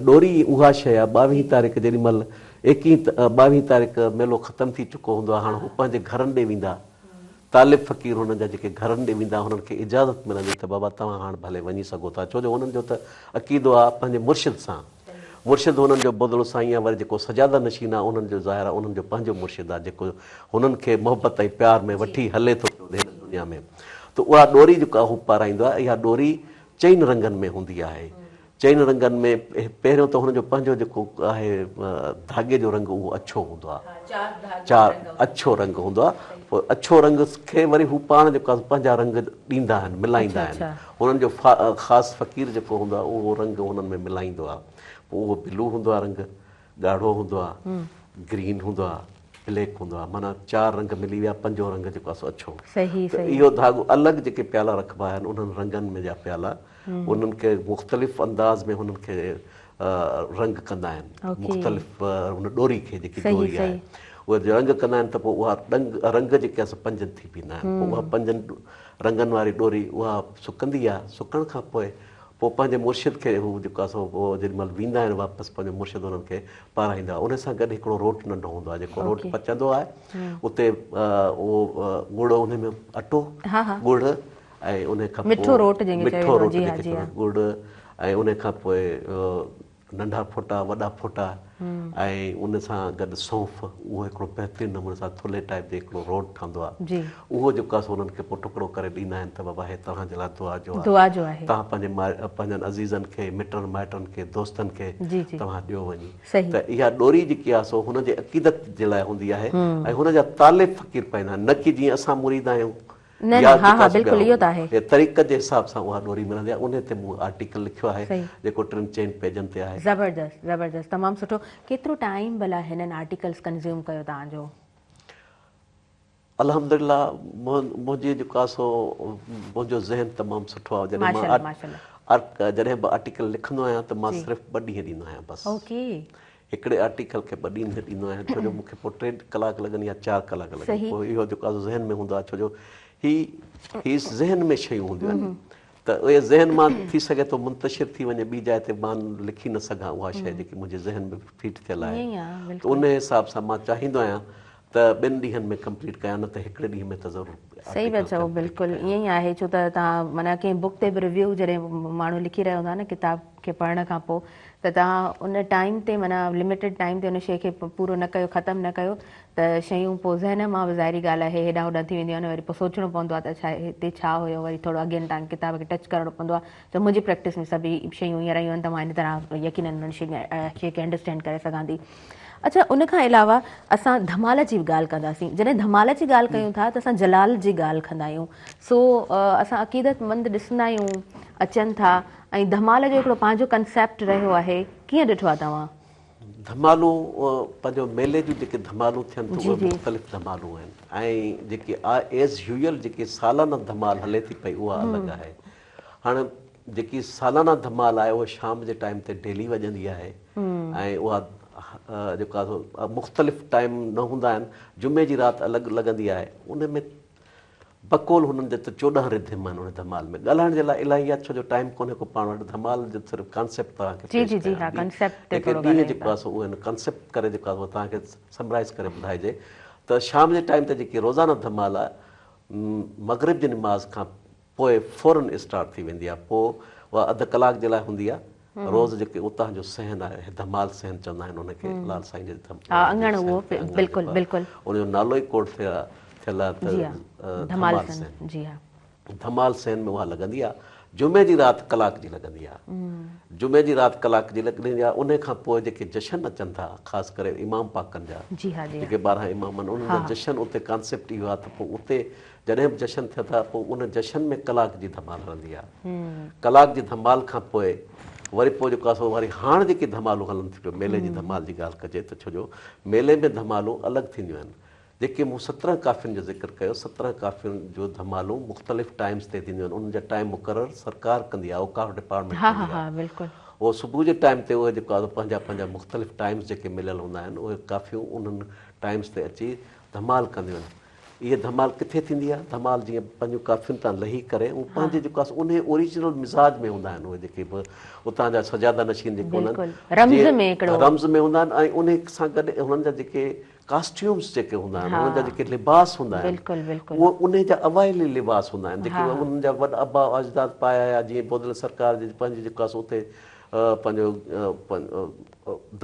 ڏوري اها شيء آهي، ٻاويهين تاريخ جيڏي مهل ايڪيهين ٻاويهين تاريخ ميلو ختم ٿي چڪو هوندو آهي، هاڻ هو پنهنجي گهرن ڏي ويندا، طالب فقير هنن جا جيڪي گهرن ڏي ويندا هنن کي اجازت ملندي ته بابا توهان هاڻ ڀلي وڃي سگهو ٿا، ڇو جو هنن جو ته عقيدو آهي پنهنجي مرشد سان، مرشد هنن جو بودلو سائين آهي، وري جيڪو سجاده نشين آهي انهن جو ظاهر آهي انهن جو پنهنجو مرشد آهي جيڪو هنن کي محبت ۽ پيار ۾ وٺي هلي ٿو پيو هن دنيا ۾ ته اها ڏوري جيڪا هو پارائيندو آهي اها ڏوري چئن رنگن ۾ هوندي آهي. چئن رنگن ۾ پهريون ته هن جو پنهنجو جيڪو آهي ڌاڳي جو رنگ اهو اڇو هوندو آهي. چار اڇو رنگ هوندو آهي. پوء اڇو رنگ کي وري هو پاڻ جيڪو آهي پنهنجا رنگ ڏيندا آهن، ملائيندا آهن. هنن جو خاص فقير جيڪو هوندو آهي اهو رنگ هنن ۾ ملائيندو آهي. پوء اهو بلو هوندو آهي رنگ، ڳاڙهو هوندو آهي، گرين هوندو آهي، بليڪ هوندو آهي. معنيٰ چار رنگ ملي ويا، پنجون رنگ جيڪو آهي سو اڇو. ته اهو ڌاڳو الڳ جيڪي پيالا رکبا آهن انهن رنگن ۾ جا پيالا انهن کي مختلف انداز ۾ هنن کي رنگ ڪندا آهن مختلف ان ڏوري کي جيڪي ڏوري آهي اهي رنگ ڪندا آهن ته پوء اها ڏنگ رنگ جيڪي آهن سو پنجن ٿي پيندا آهن پوء اها پنجن رنگن واري ڏوري اها سڪندي آهي سڪڻ کان پوء پوء پنهنجي مرشد کي هو جيڪو آهي سو پوء جيڏي مهل ويندا آهن واپس پنهنجو مرشد انهن کي پارائيندو آهي ان سان گڏ هڪڙو روٽ ننڍو هوندو آهي جيڪو روٽ پچندو آهي اتي اهو ڳڙ ان ۾ اٽو ڳڙ ۽ ان کان پوء مٺو روٽ جنهن کي مٺو روٽ جنهن کي چئبو آهي ڳڙ ۽ ان کان پوء ننڍا ڦوٽا وڏا ڦوٽا ۽ ان سان گڏ سونف اهو هڪڙو بهترين نموني سان ٿلهي ٽائيپ جي هڪڙو روٽ ٺهندو آهي اهو جيڪو آهي سو انهن کي پوء ٽڪڙو ڪري ڏيندا آهن ته بابا هي توهان جي لاء دعا جو آهي دعا جو آهي توهان پنهنجي پنهنجن عزيزن کي مٽن مائٽن کي دوستن کي توهان ڏيو وڃي ته اها ڏوري جيڪي آهي سو هن جي عقيدت جي لاء هوندي آهي ۽ هن جا طالب فقير پائيندا آهن نه ڪي جيئن اسان مريد آهيون نه نه ها ها بلڪل اهو ته آهي. هي طريقت جي حساب سان اها ڏوري ملندي آهي انهي تي مون آرٽيڪل لکيو آهي جيڪو ٽن چئن پيجن تي آهي. زبردست زبردست تمام سٺو ڪيترو ٽائيم ڀلا هنن آرٽيڪلس ڪنزيوم ڪيو توهان جو. الحمدلله منهنجي جيڪو آهي سو منهنجو ذهن تمام سٺو آهي جڏهن مان جڏهن به آرٽيڪل لکندو آهيان ته مان صرف ٻه ڏينهن ڏيندو آهيان بس. اوڪي. هڪڙي آرٽيڪل کي ٻه ڏينهن ڏيندو آهيان ڇو جو مون کي پوء ٽي ڪلاڪ لڳن يا چار ڪلاڪ لڳن پوء اهو جيڪو آهي ذهن ۾ هوندو آهي ڇو جو هي هي ذهن ۾ شيون هونديون آهن ته اهي ذهن مان ٿي سگهي ٿو منتشر ٿي وڃي ٻي جاء تي مان لکي نه سگهان اها شيء جيڪي منهنجي ذهن ۾ فٽ ٿيل آهي ته ان حساب سان مان چاهيندو آهيان ته ٻن ڏينهن ۾ ڪمپليٽ ڪيان نه ته هڪڙي ڏينهن ۾ ته ضرور صحيح پيا چئو بلڪل ائين ئي آهي ڇو ته توهان معنيٰ ڪنهن بڪ تي به ريويو جڏهن ماڻهو لکي رهيو هوندو آهي نه ڪتاب کي پڙهڻ کان پوء ته توهان ان ٽائيم تي معنيٰ لميٽيڊ ٽائيم تي ان شيء کي پورو نه ڪيو ختم نه ڪيو ته شيون پوء ذهن مان به ظاهري ڳالهه آهي هيڏانهن هوڏانهن ٿي وينديون آهن وري پوء سوچڻو پوندو آهي ته اڇا هتي ڇا هيو وري ٿورو اگين توهان کي ڪتاب کي ٽچ ڪرڻو پوندو آهي ته منهنجي پريڪٽس ۾ سڀ هي شيون ائين رهيون آهن ته مان ان طرح يقينن ان شيء کي انڊرسٽينڊ ڪري سگهان ٿي. اڇا ان کان علاوه اسان ڌمال جي به ڳالهه ڪنداسين جڏهن ڌمال جي ڳالهه ڪيون ٿا ته اسان جلال جي ڳالهه ڪندا آهيون سو اسان عقيدت مند ڏسندا آهيون اچن ٿا ۽ ڌمال جو هڪڙو پنهنجو ڪنسيپٽ رهيو آهي ڪيئن ڏٺو آهي توهان؟ ڌمالون پنهنجو ميلي جون جيڪي ڌمالون ٿين ٿيون اهي مختلف ڌمالون آهن ۽ جيڪي ايز يوزل جيڪي سالانه ڌمال هلي ٿي پئي اها الڳ آهي. هاڻ جيڪي سالانه ڌمال آهي اها شام جي ٽائيم تي ڊيلي وڄندي آهي ۽ اها جيڪو آهي سو مختلف ٽائيم نه هوندا آهن جمعي جي رات الڳ لڳندي آهي ان ۾ بقول هنن جي ته 14 رڌم آهن ان ڌمال ۾ ڳالهائڻ جي لاء الاهي آهي ڇو جو ٽائيم ڪونهي ڪو پاڻ وٽ ڌمال جو صرف ڪانسيپٽ توهان کي پيش ڪيان ٿي جيڪي ڏينهن جيڪو آهي سو اهو هن ڪانسيپٽ ڪري جيڪو آهي سو توهان کي سمرائز ڪري ٻڌائجي ته شام جي ٽائيم تي جيڪي روزانه ڌمال آهي مغرب جي نماز کان پوء فورن اسٽارٽ ٿي ويندي آهي پوء اها اڌ ڪلاڪ جي لاء هوندي آهي روز جيڪي اتان جو صحن آهي ڌمال صحن چوندا آهن ان کي لال سائين جي اڱڻ اهو بلڪل بلڪل ان جو نالو ئي ڪوٽ ٿيل آهي ته ڌمال صحن جي ها ڌمال صحن ۾ اها لڳندي آهي جمعي جي رات ڪلاڪ جي لڳندي آهي جمعي جي رات ڪلاڪ جي لڳندي آهي ان کان پوء جيڪي جشن اچن ٿا خاص ڪري امام پاڪن جا جيڪي 12 امام آهن انهن جا جشن اتي ڪانسيپٽ اهو آهي ته پوء اتي جڏهن به جشن ٿئي ٿا پوء ان جشن ۾ ڪلاڪ جي ڌمال هلندي آهي. ڪلاڪ جي ڌمال کان پوء وري پوء جيڪو آهي سو وري هاڻ جيڪي ڌمالون هلن ٿيون پيون ميلي جي ڌمال جي ڳالهه ڪجي ته ڇو جو ميلي ۾ ڌمالون الڳ ٿينديون آهن. جيڪي مون 17 ڪافين جو ذڪر ڪيو 17 ڪافين جو ڌمالون مختلف ٽائيمز تي ٿينديون آهن انهن جا ٽائيم مقرر سرڪار ڪندي آهي اوقاف ڊپارٽمينٽ ڪندي آهي. اهو صبح جي ٽائيم تي اهي جيڪو آهي سو پنهنجا پنهنجا مختلف ٽائيمز جيڪي مليل هوندا آهن اهي ڪافيون انهن ٽائيمز تي اچي ڌمال ڪنديون آهن. اها ڌمال ڪٿي ٿيندي آهي؟ ڌمال جيئن پنهنجون ڪافين تان لهي ڪري اهي پنهنجي جيڪو آهي سو انهي اوريجنل مزاج ۾ هوندا آهن اهي جيڪي به اتان جا سجاده نشين جيڪي هوندا آهن رمز ۾ هڪڙو رمز ۾ هوندا آهن ۽ انهي سان گڏ هنن جا جيڪي ڪاسٽيومز جيڪي هوندا آهن هنن جا جيڪي لباس هوندا آهن اهي انهي جا اوائلي لباس هوندا آهن جيڪي انهن جا وڏا ابا اجداد پائي آيا جيئن بودلي سرڪار جي پنهنجي جيڪو آهي سو اتي پنهنجو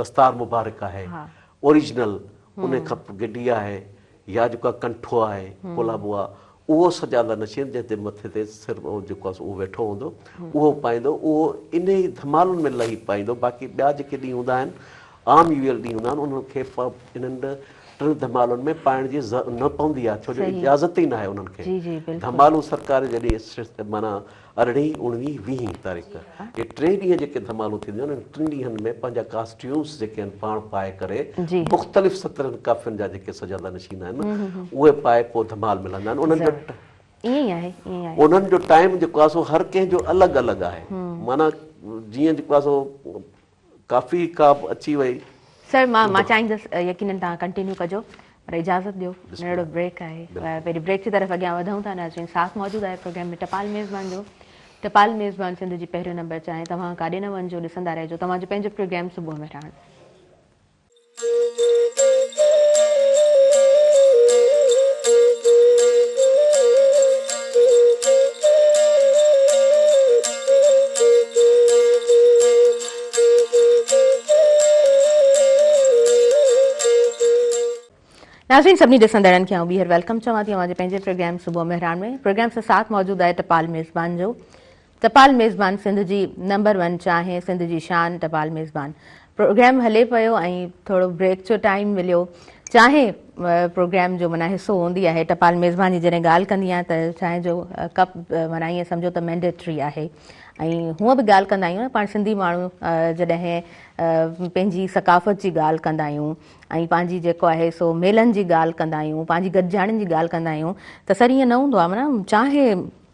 دستار مبارڪ آهي اوريجنل انهي کان پوء گڊي آهي يا جيڪو آ ڪنٺو آهي، ڪولابو آ، اهو سجاده نشين جنهن تي مٿي تي سر جيڪو آ سو اهو ويٺو هوندو، اهو پائيندو، اهو انهي ڌمالن ۾ لهي پائيندو، باقي ٻيا جيڪي ڏينهن هوندا آهن، عام يوئل ڏينهن هوندا آهن، انهن کي انهن ٽن ڌمالن ۾ پائڻ جي نه پوندي آ، ڇو جو اجازت ئي ناهي انهن کي. ڌمالون سرڪار جڏهن معنيٰ ارڙهين، اڻويهين، ويهين تاريخ اهي ٽي ڏينهن جيڪي ڌمالون ٿينديون آهن، انهن ٽن ڏينهن ۾ پنهنجا ڪاسٽيومس جيڪي آهن پاڻ پائي ڪري مختلف 17 ڪافين جا جيڪي سجاده نشين آهن اهي پائي پوء ڌمال ۾ لهندا آهن. انهن جو انهن جو ٽائيم جيڪو آهي سو هر ڪنهن جو الڳ الڳ آهي معنيٰ جيئن جيڪو آهي سو ڪافي ڪا به اچي وئي. سر مان مان چاهيندس يقينن توهان ڪنٽينيو ڪجو پر اجازت ڏيو ننڍڙو بريڪ آهي پهرين بريڪ جي طرف اڳيان وڌون ٿا ناظرين ساٿ موجود آهي پروگرام ۾ ٽپال ميزبان جو ٽپال ميزبان سنڌ جي پهريون نمبر چانهه توهان ڪاڏي نه وڃجو ڏسندا رهجو توهان جو پنهنجو پروگرام صبح مهراڻ. ناظرين سڀني ڏسندڙن کي آئون ٻيهر welcome چوان ٿي اوهان جي پنهنجي پروگرام صبح مهراڻ ۾ پروگرام سان ساٿ موجود آهي ٽپال ميزبان جو ٽپال ميزبان سنڌ جي نمبر ون چانهه سنڌ جي شان ٽپال ميزبان پروگرام هلي پيو ۽ ٿورو بريڪ جو ٽائيم مليو چانهه پروگرام جو معنيٰ حصو هوندي آهي ٽپال ميزبان جي جڏهن ڳالهه ڪندي آهيان ته چانهه جو ڪپ معنيٰ ائين سمجهو ته مينڊيٽري آهي ۽ هونء به ڳالهه ڪندا آهيون نه پاڻ سنڌي ماڻهو جڏهن پنهنجي ثقافت جي ڳالهه ڪندا آهيون ۽ پنهنجي جيڪو آهي سو ميلن جي ڳالهه ڪندا آهيون پنهنجي گڏجاڻين جي ڳالهه ڪندا آهيون ته سر ائين نه هوندو آهي معنيٰ چانهه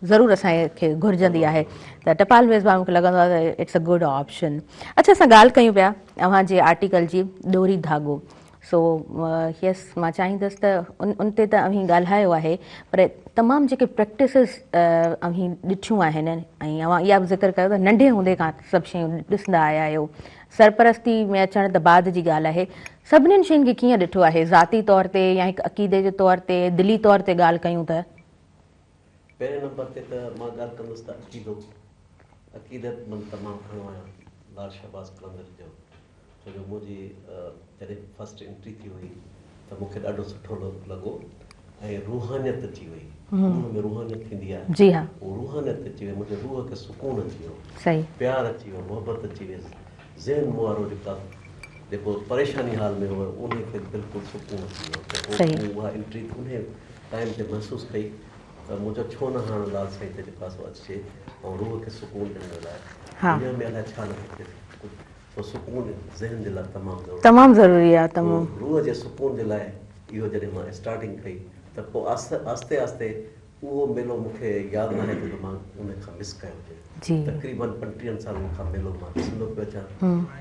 ضرور اسان کي گهرجندي آهي ته ٽپال ميزبان مونکي لڳندو آهي ته it's a good option اڇا اسان ڳالهه ڪيون پيا اوهان جي آرٽيڪل جي ڏوري ڌاڳو سو يس مان چاهيندس ته ان تي ته اوهين ڳالهايو آهي پر تمام جيڪي پريڪٽسز اوهين ڏٺيون آهن ۽ اوهان اها به ذڪر ڪيو ته ننڍي هوندي کان سڀ شيون ڏسندا آيا آهيو سرپرستي ۾ اچڻ ته بعد جي ڳالهه آهي سڀنين شين کي ڪيئن ڏٺو آهي ذاتي طور تي يا هڪ عقيدي جي طور تي دلي طور تي ڳالهه ڪيون ته پهرين نمبر تي ته مان ڳالهه ڪندس ته عقيدو، عقيدتمند تمام گهڻو آهيان لال شهباز قلندر جو، ڇو جو منهنجي جڏهن فرسٽ انٽري ٿي هئي ته مون کي ڏاڍو سٺو لڳو ۽ روحانيت اچي وئي، روح ۾ روحانيت ٿيندي آهي، جي ها، اهو روحانيت اچي وئي، منهنجي روح کي سڪون اچي ويو، صحيح، پيار اچي ويو، محبت اچي وئي، ذهن مون وارو جيڪا جيڪو پريشاني حال ۾ هو انهي کي بلڪل سڪون اچي ويو ته پوء مون اها انٽري انهي ٽائيم تي محسوس ڪئي ته مون چيو ڇو نه هاڻ لال سائين تي جيڪو آهي سو اچجي ۽ روح کي سڪون ڏيڻ جي لاء دنيا ۾ الائي ڇا نٿو ٿئي. سو سڪون ذهن جي لاء تمام ضروري تمام ضروري آهي تمام. روح جي سڪون جي لاء اهو جڏهن مان اسٽارٽنگ ڪئي ته پوء آهستي آهستي اهو ميلو مون کي ياد ناهي ٿو ته مان ان کان مس ڪيو هجي. تقريبن پنٽيهن سالن کان ميلو مان ڏسندو پيو اچان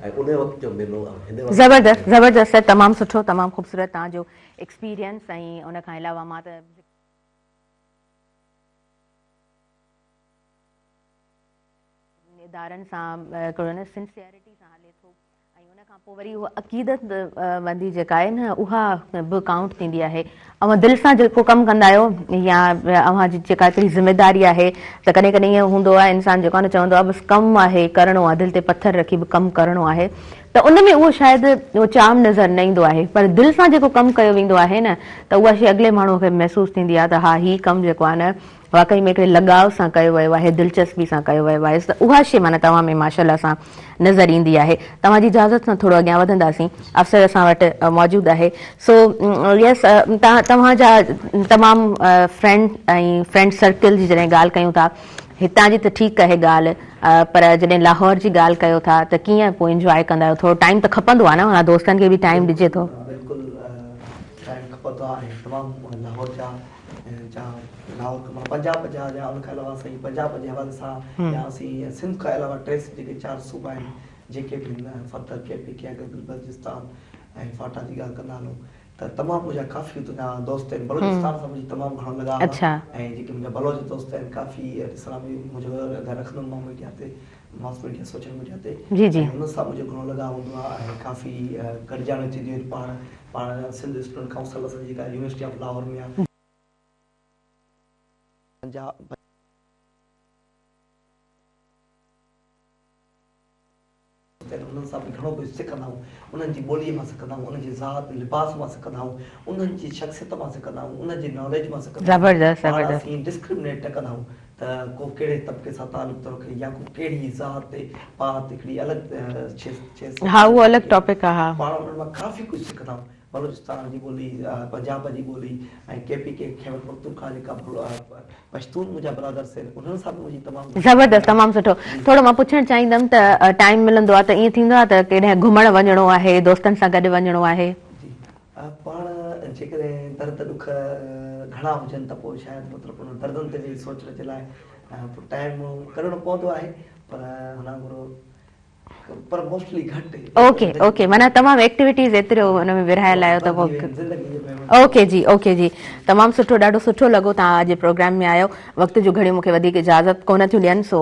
۽ ان وقت جو ميلو ۽ هن وقت جو زبردست زبردست سر تمام سٺو تمام خوبصورت توهان جو ايڪسپيرينس ۽ ان کان علاوه مان ته. ادارن سان هڪڙو نه سنسيئرٽي سان هلي ٿو ۽ ان کان پوء وري اها عقيدت مندي جيڪا آهي نه اها به ڪائونٽ ٿيندي آهي. اوهان دل سان جيڪو ڪم ڪندا آهيو يا اوهان جي جيڪا هڪڙي ذميداري آهي ته ڪڏهن ڪڏهن ائين هوندو آهي انسان جيڪو آهي نه چوندو آهي بس ڪم آهي ڪرڻو آهي دل تي پٿر رکي به ڪم ڪرڻو آهي ته ان ۾ اهو شايد اهو چارم نظر نه ايندو آهي پر دل سان جيڪو ڪم ڪيو ويندو آهي نه ته اها شيء اڳلي ماڻهو کي محسوس ٿيندي آهي ته ها هي ڪم جيڪو آهي نه واقعي ۾ هڪڙي لڳاء سان ڪيو ويو آهي، دلچسپي سان ڪيو ويو آهي ته اها شيء معنيٰ توهان ۾ ماشاء الله سان نظر ايندي آهي. توهان جي اجازت سان ٿورو اڳيان وڌنداسين. افسر اسان وٽ موجود آهي. سو يس توهان جا تمام فرينڊ ۽ فرينڊ سرڪل جي جڏهن ڳالهه ڪيون ٿا هتان جي ته ٺيڪ آهي ڳالهه پر جڏهن لاهور جي ڳالهه ڪيو ٿا ته ڪيئن پوء انجواء ڪندا آهيو ٿورو ٽائيم ته کپندو آهي نه دوستن کي به ٽائيم ڏجي ٿو. بلڪل ٽائيم کپندو آهي ۽ تمام لاهور جا جا لاهور کان معنيٰ پنجاب جا يا ان کان علاوه اسين پنجاب جي حوالي سان يا اسين سنڌ کان علاوه ٽي جيڪي چار صوبا آهن جيڪي به آهن فردر ڪي پي ڪي گلگت بلتستان ۽ فاٽا جي ڳالهه ڪندا هلون ته تمام منهنجا ڪافي اتان جا دوست آهن بلوچستان سان منهنجي تمام گهڻو لڳاء آهي ۽ جيڪي منهنجا بلوچ دوست آهن ڪافي ڏسڻا به منهنجو گهر رکندم مان ميڊيا تي ماس ميڊيا سوشل ميڊيا تي ۽ انهن سان منهنجو گهڻو لڳاء هوندو آهي ۽ ڪافي گڏجاڻيون ٿينديون آهن پاڻ پاڻ سنڌ اسٽوڊنٽ ڪائونسل اسان جي جيڪا يونيورسٽي آف لاهور ۾ آهي. پنجاب انهن سان به گهڻو ڪجهه سکندا آهيون انهن جي ٻوليء مان سکندا آهيون انهن جي ذات لباس مان سکندا آهيون انهن جي شخصيت مان سکندا آهيون انهن جي ناليج مان سکندا آهيون زبردست پاڻ زبردست. اسين ڊسڪرمنيٽ نه ڪندا آهيون ته ڪو ڪهڙي طبقي سان تعلق ٿو رکي يا ڪو ڪهڙي ذات پات هڪڙي الڳ شيء ها اهو الڳ ٽاپڪ آ ها. پاڻ انهن مان ڪافي ڪجهه سکندا آهيون بلوچستان جي ٻولي پنجاب جي ٻولي ۽ ڪي پي ڪي خيبر پختونخوا جيڪا پشتون منهنجا برادرس آهن انهن سان به منهنجي تمام گهڻي زبردست تمام سٺو ٿورو مان پڇڻ چاهيندم ته ٽائيم ملندو آ ته ائين ٿيندو آ ته ڪيڏانهن گهمڻ وڃڻو آهي دوستن سان گڏ وڃڻو آهي. جي پاڻ جيڪڏهن درد ڏک گهڻا هجن ته پوء شايد مطلب انهن دردن تي ويهي سوچڻ جي لاء پوء ٽائيم ڪڍڻو پوندو آهي پر هن وانگر پر موسٽلي گهٽ. اوڪي اوڪي معنيٰ تمام ايڪٽيوٽيز ايترو ان ۾ ورهايل آهيو ته پوء اوڪي جي اوڪي جي تمام سٺو ڏاڍو سٺو لڳو توهان اڄ پروگرام ۾ آيو وقت جون گهڙيون مونکي وڌيڪ اجازت ڪونه ٿيون ڏين سو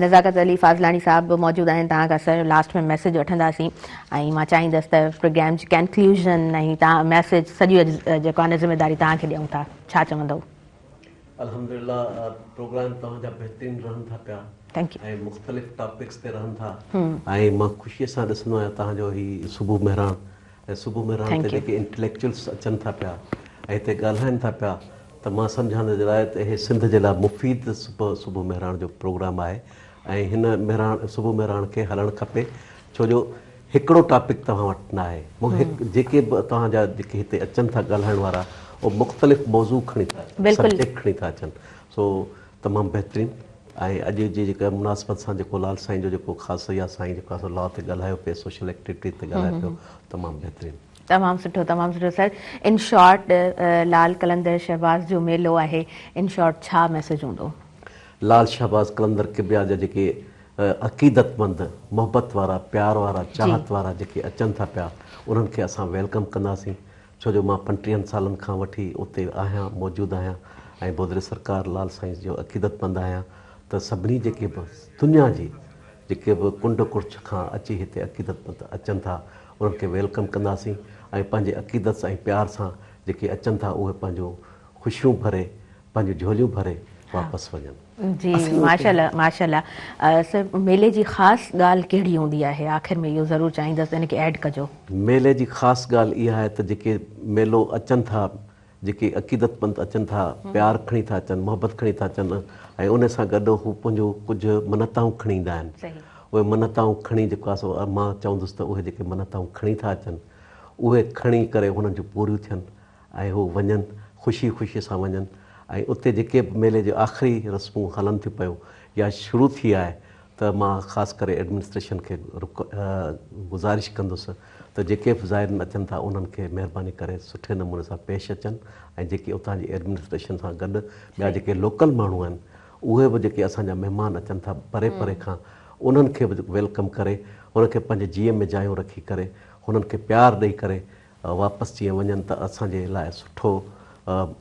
نزاڪت علي فاضلاڻي صاحب به موجود آهن توهان کان سر لاسٽ ۾ ميسيج وٺنداسين ۽ مان چاهيندس ته پروگرام جي ڪنڪلوزن ۽ توهان ميسيج سڄي اڄ جيڪو آهي نه ذميداري توهان کي ڏيون ٿا ڇا چوندؤ. الحمدلله پروگرام توهان جا بهترين رهن ٿا پيا ۽ مختلف ٽاپڪس تي رهن ٿا ۽ مان خوشي سان ڏسندو آهيان توهان جو هي صبح مهراڻ ۽ صبح مهراڻ تي جيڪي انٽليڪچوئلس اچن ٿا پيا ۽ هتي ڳالهائن ٿا پيا ته مان سمجهان ٿو لاء ته هي سنڌ جي لاء مفيد صبح صبح مهراڻ جو پروگرام آهي ۽ هن مهراڻ صبح مهراڻ کي هلڻ کپي ڇو جو هڪڙو ٽاپڪ توهان وٽ نه آهي مون هڪ جيڪي به توهان جا جيڪي هتي اچن ٿا ڳالهائڻ وارا اهي مختلف موضوع کڻي ٿا اچن سبجيڪٽ کڻي ٿا اچن سو تمام بهترين ۽ اڄ جي جيڪا مناسبت سان جيڪو لال سائين جو جيڪو خاص يا سائين جيڪو آهي سو لا تي ڳالهايو پئي سوشل ايڪٽيوٽي تي ڳالهايو پيو تمام بهترين. تمام سٺو تمام سٺو سر ان شارٽ لال قلندر شهباز جو ميلو آهي ان شارٽ ڇا ميسيج هوندو. لال شهباز قلندر ڪبريا جا جيڪي عقيدتمند محبت وارا پيار وارا چاهت وارا جيڪي اچن ٿا پيا انهن کي اسان welcome ڪنداسين ڇو جو مان پنٽيهن سالن کان وٺي اتي آهيان موجود آهيان ۽ بودلي سرڪار لال سائين جو عقيدتمند آهيان ته سڀني جيڪي به دنيا جي جيڪي به ڪنڊ ڪڙڇ کان اچي هتي عقيدتمند اچن ٿا انهن کي welcome ڪنداسين ۽ پنهنجي عقيدت ۽ پيار سان جيڪي اچن ٿا اهي پنهنجون خوشيون ڀري پنهنجون جهوليون ڀري واپس وڃن. جي ماشاءالله ماشاءالله سر ميلي جي خاص ڳالهه ڪهڙي هوندي آهي آخر ۾ اهو ضرور چاهيندس ته ان کي ايڊ ڪجو. ميلي جي خاص ڳالهه اها آهي ته جيڪي ميلو اچن ٿا جيڪي عقيدتمند اچن ٿا پيار کڻي ٿا اچن محبت کڻي ٿا اچن ۽ ان سان گڏ هو پنهنجو ڪجهه منتائون کڻي ايندا آهن اهي منتائون کڻي جيڪو آهي سو مان چوندس ته اهي جيڪي منتائون کڻي ٿا اچن اهي کڻي ڪري هنن جون پوريون ٿين ۽ هو وڃن خوشي خوشي سان وڃن ۽ اتي جيڪي به ميلي جون آخري رسمون هلن ٿيون پيون يا شروع ٿي آهي ته مان خاص ڪري ايڊمنسٽريشن کي گذارش ڪندس ته جيڪي به زائرين اچن ٿا انهن کي مهرباني ڪري سٺي نموني سان پيش اچن ۽ جيڪي اتان جي ايڊمنسٽريشن سان گڏ ٻيا جيڪي لوڪل ماڻهو آهن اهي به جيڪي اسان جا مهمان اچن ٿا پري پري کان انهن کي به welcome ڪري انهن کي پنهنجي جيء ۾ جايون رکي ڪري هنن کي پيار ڏئي ڪري واپس جيئن وڃن ته اسان جي لاء سٺو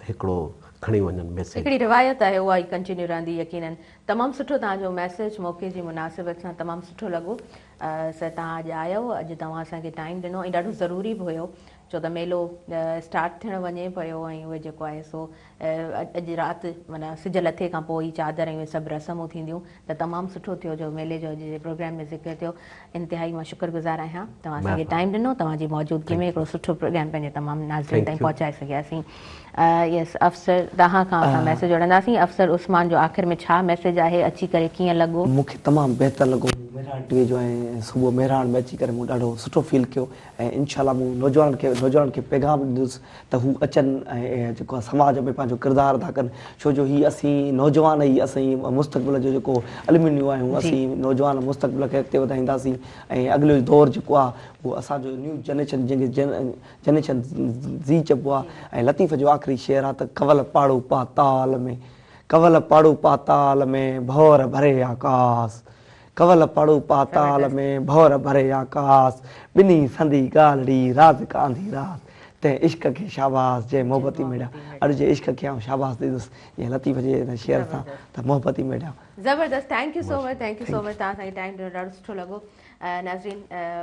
هڪڙو کڻي وڃن ميسيج. هڪڙي روايت آهي اها ئي ڪنٽينيو رهندي يقينن. تمام سٺو توهان جو ميسيج موقعي جي مناسبت سان تمام سٺو لڳو سر توهان اڄ آيو اڄ توهان اسان کي ٽائيم ڏنو ۽ ڏاڍو ضروري به هيو ڇو ته ميلو اسٽارٽ ٿيڻ وڃي پيو ۽ اهي جيڪو آهي سو اڄ رات معنيٰ سج لٿي کان پوء ئي چادر ۽ اهي سڀ رسمون ٿينديون ته تمام سٺو ٿيو جو ميلي جو اڄ جي پروگرام ۾ ذڪر ٿيو انتهائي مان شڪر گذار آهيان توهان اسان کي ٽائيم ڏنو توهان جي موجودگي ۾ هڪڙو سٺو پروگرام پنهنجي تمام ناظرين تائين پهچائي سگهياسين يس افسر توهان کان اسان ميسيج وٺنداسين افسر عثمان جو آخر ۾ ڇا ميسيج آهي اچي ڪري ڪيئن لڳو؟ مون کي تمام بهتر لڳو مهراڻ ٽي وي جو ۽ صبح مهراڻ ۾ اچي ڪري مون ڏاڍو سٺو فيل ڪيو ۽ انشاء الله مون نوجوانن کي نوجوانن کي پيغام ڏيندس ته هو اچن ۽ جيڪو آهي سماج ۾ پنهنجو ڪردار ادا ڪن ڇو جو هي اسين نوجوان ئي اسين مستقبل جو جيڪو المنيو آهيون اسين نوجوان مستقبل کي اڳتي وڌائينداسين ۽ اڳلو دور جيڪو آهي اهو اسان جو نيو جنريشن جنهن کي جنريشن زي چئبو آهي ۽ لطيف جو آخري شعر آهي ته ڪنول پاڙو پاتال ۾ ڪنول پاڙو پاتال ۾ ڀؤر ڀري آڪاس ڪنول پاڙو پاتال ۾، ڀؤر ڀري آڪاس، ٻنهي سندي ڳالهڙي، رازق آندي راس، تنهن عشق کي شاباس، جنهن محبتي ميڙيا. اڄ جي عشق کي آئون شاباس ڏيندس، جنهن لطيف جي هن شعر سان ته محبتي ميڙيا. زبردست thank you so much thank you so much توهان اسان کي ٽائيم ڏنو ڏاڍو سٺو لڳو ناظرين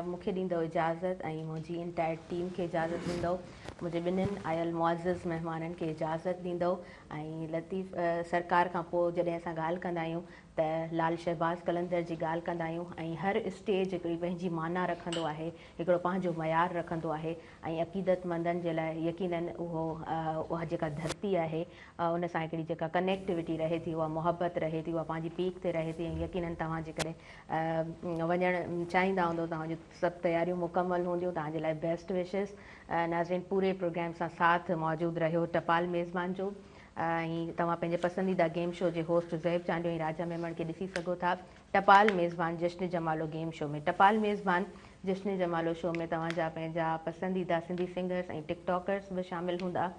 مون کي ڏيندو اجازت ۽ منهنجي انٽائر ٽيم کي اجازت ڏيندو منهنجي ٻنهين آيل معزز مهمانن کي اجازت ڏيندو ۽ لطيف سرڪار کان پوء جڏهن اسان ڳالهه ڪندا آهيون ته لال شهباز قلندر جي ڳالهه ڪندا آهيون ۽ هر اسٽيج هڪڙي پنهنجي معنيٰ رکندو آهي، هڪڙو پنهنجو معيار رکندو آهي ۽ عقيدتمندن جي لاء يقينن اهو اها جيڪا ڌرتي آهي ان سان هڪڙي جيڪا ڪنيڪٽيوٽي رهي ٿي اها محبت رهي ٿي اها پنهنجي پيڪ تي رهي ٿي ۽ يقينن توهان جيڪڏهن وڃڻ چاهيندا هوندو توهان جون سڀ تياريون مڪمل هونديون توهان جي لاء بيسٽ وشز ناظرين پوري پروگرام سان ساٿ موجود رهيو ٽپال ميزبان جو ۽ توهان پنهنجي پسنديده گيم شو جي هوسٽ زوهيب چانڊيو ۽ راجا ميمڻ کي ڏسي سگهو ٿا ٽپال ميزبان جشن جمالو گيم شو ۾ ٽپال ميزبان جشن جمالو شو ۾ توهان جا پنهنجا پسنديده سنڌي سنگرس ۽ ٽڪ ٽاڪرس به شامل هوندا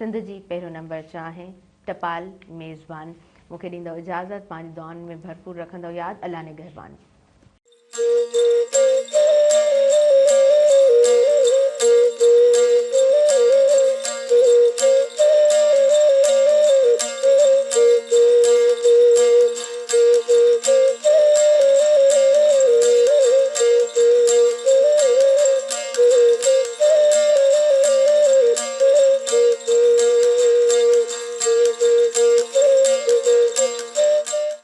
سنڌ جي پهريون نمبر چانهه ٽپال ميزبان مون کي ڏيندؤ اجازت پنهنجي دعائن ۾ ڀرپور رکندؤ ياد الله نگهبان.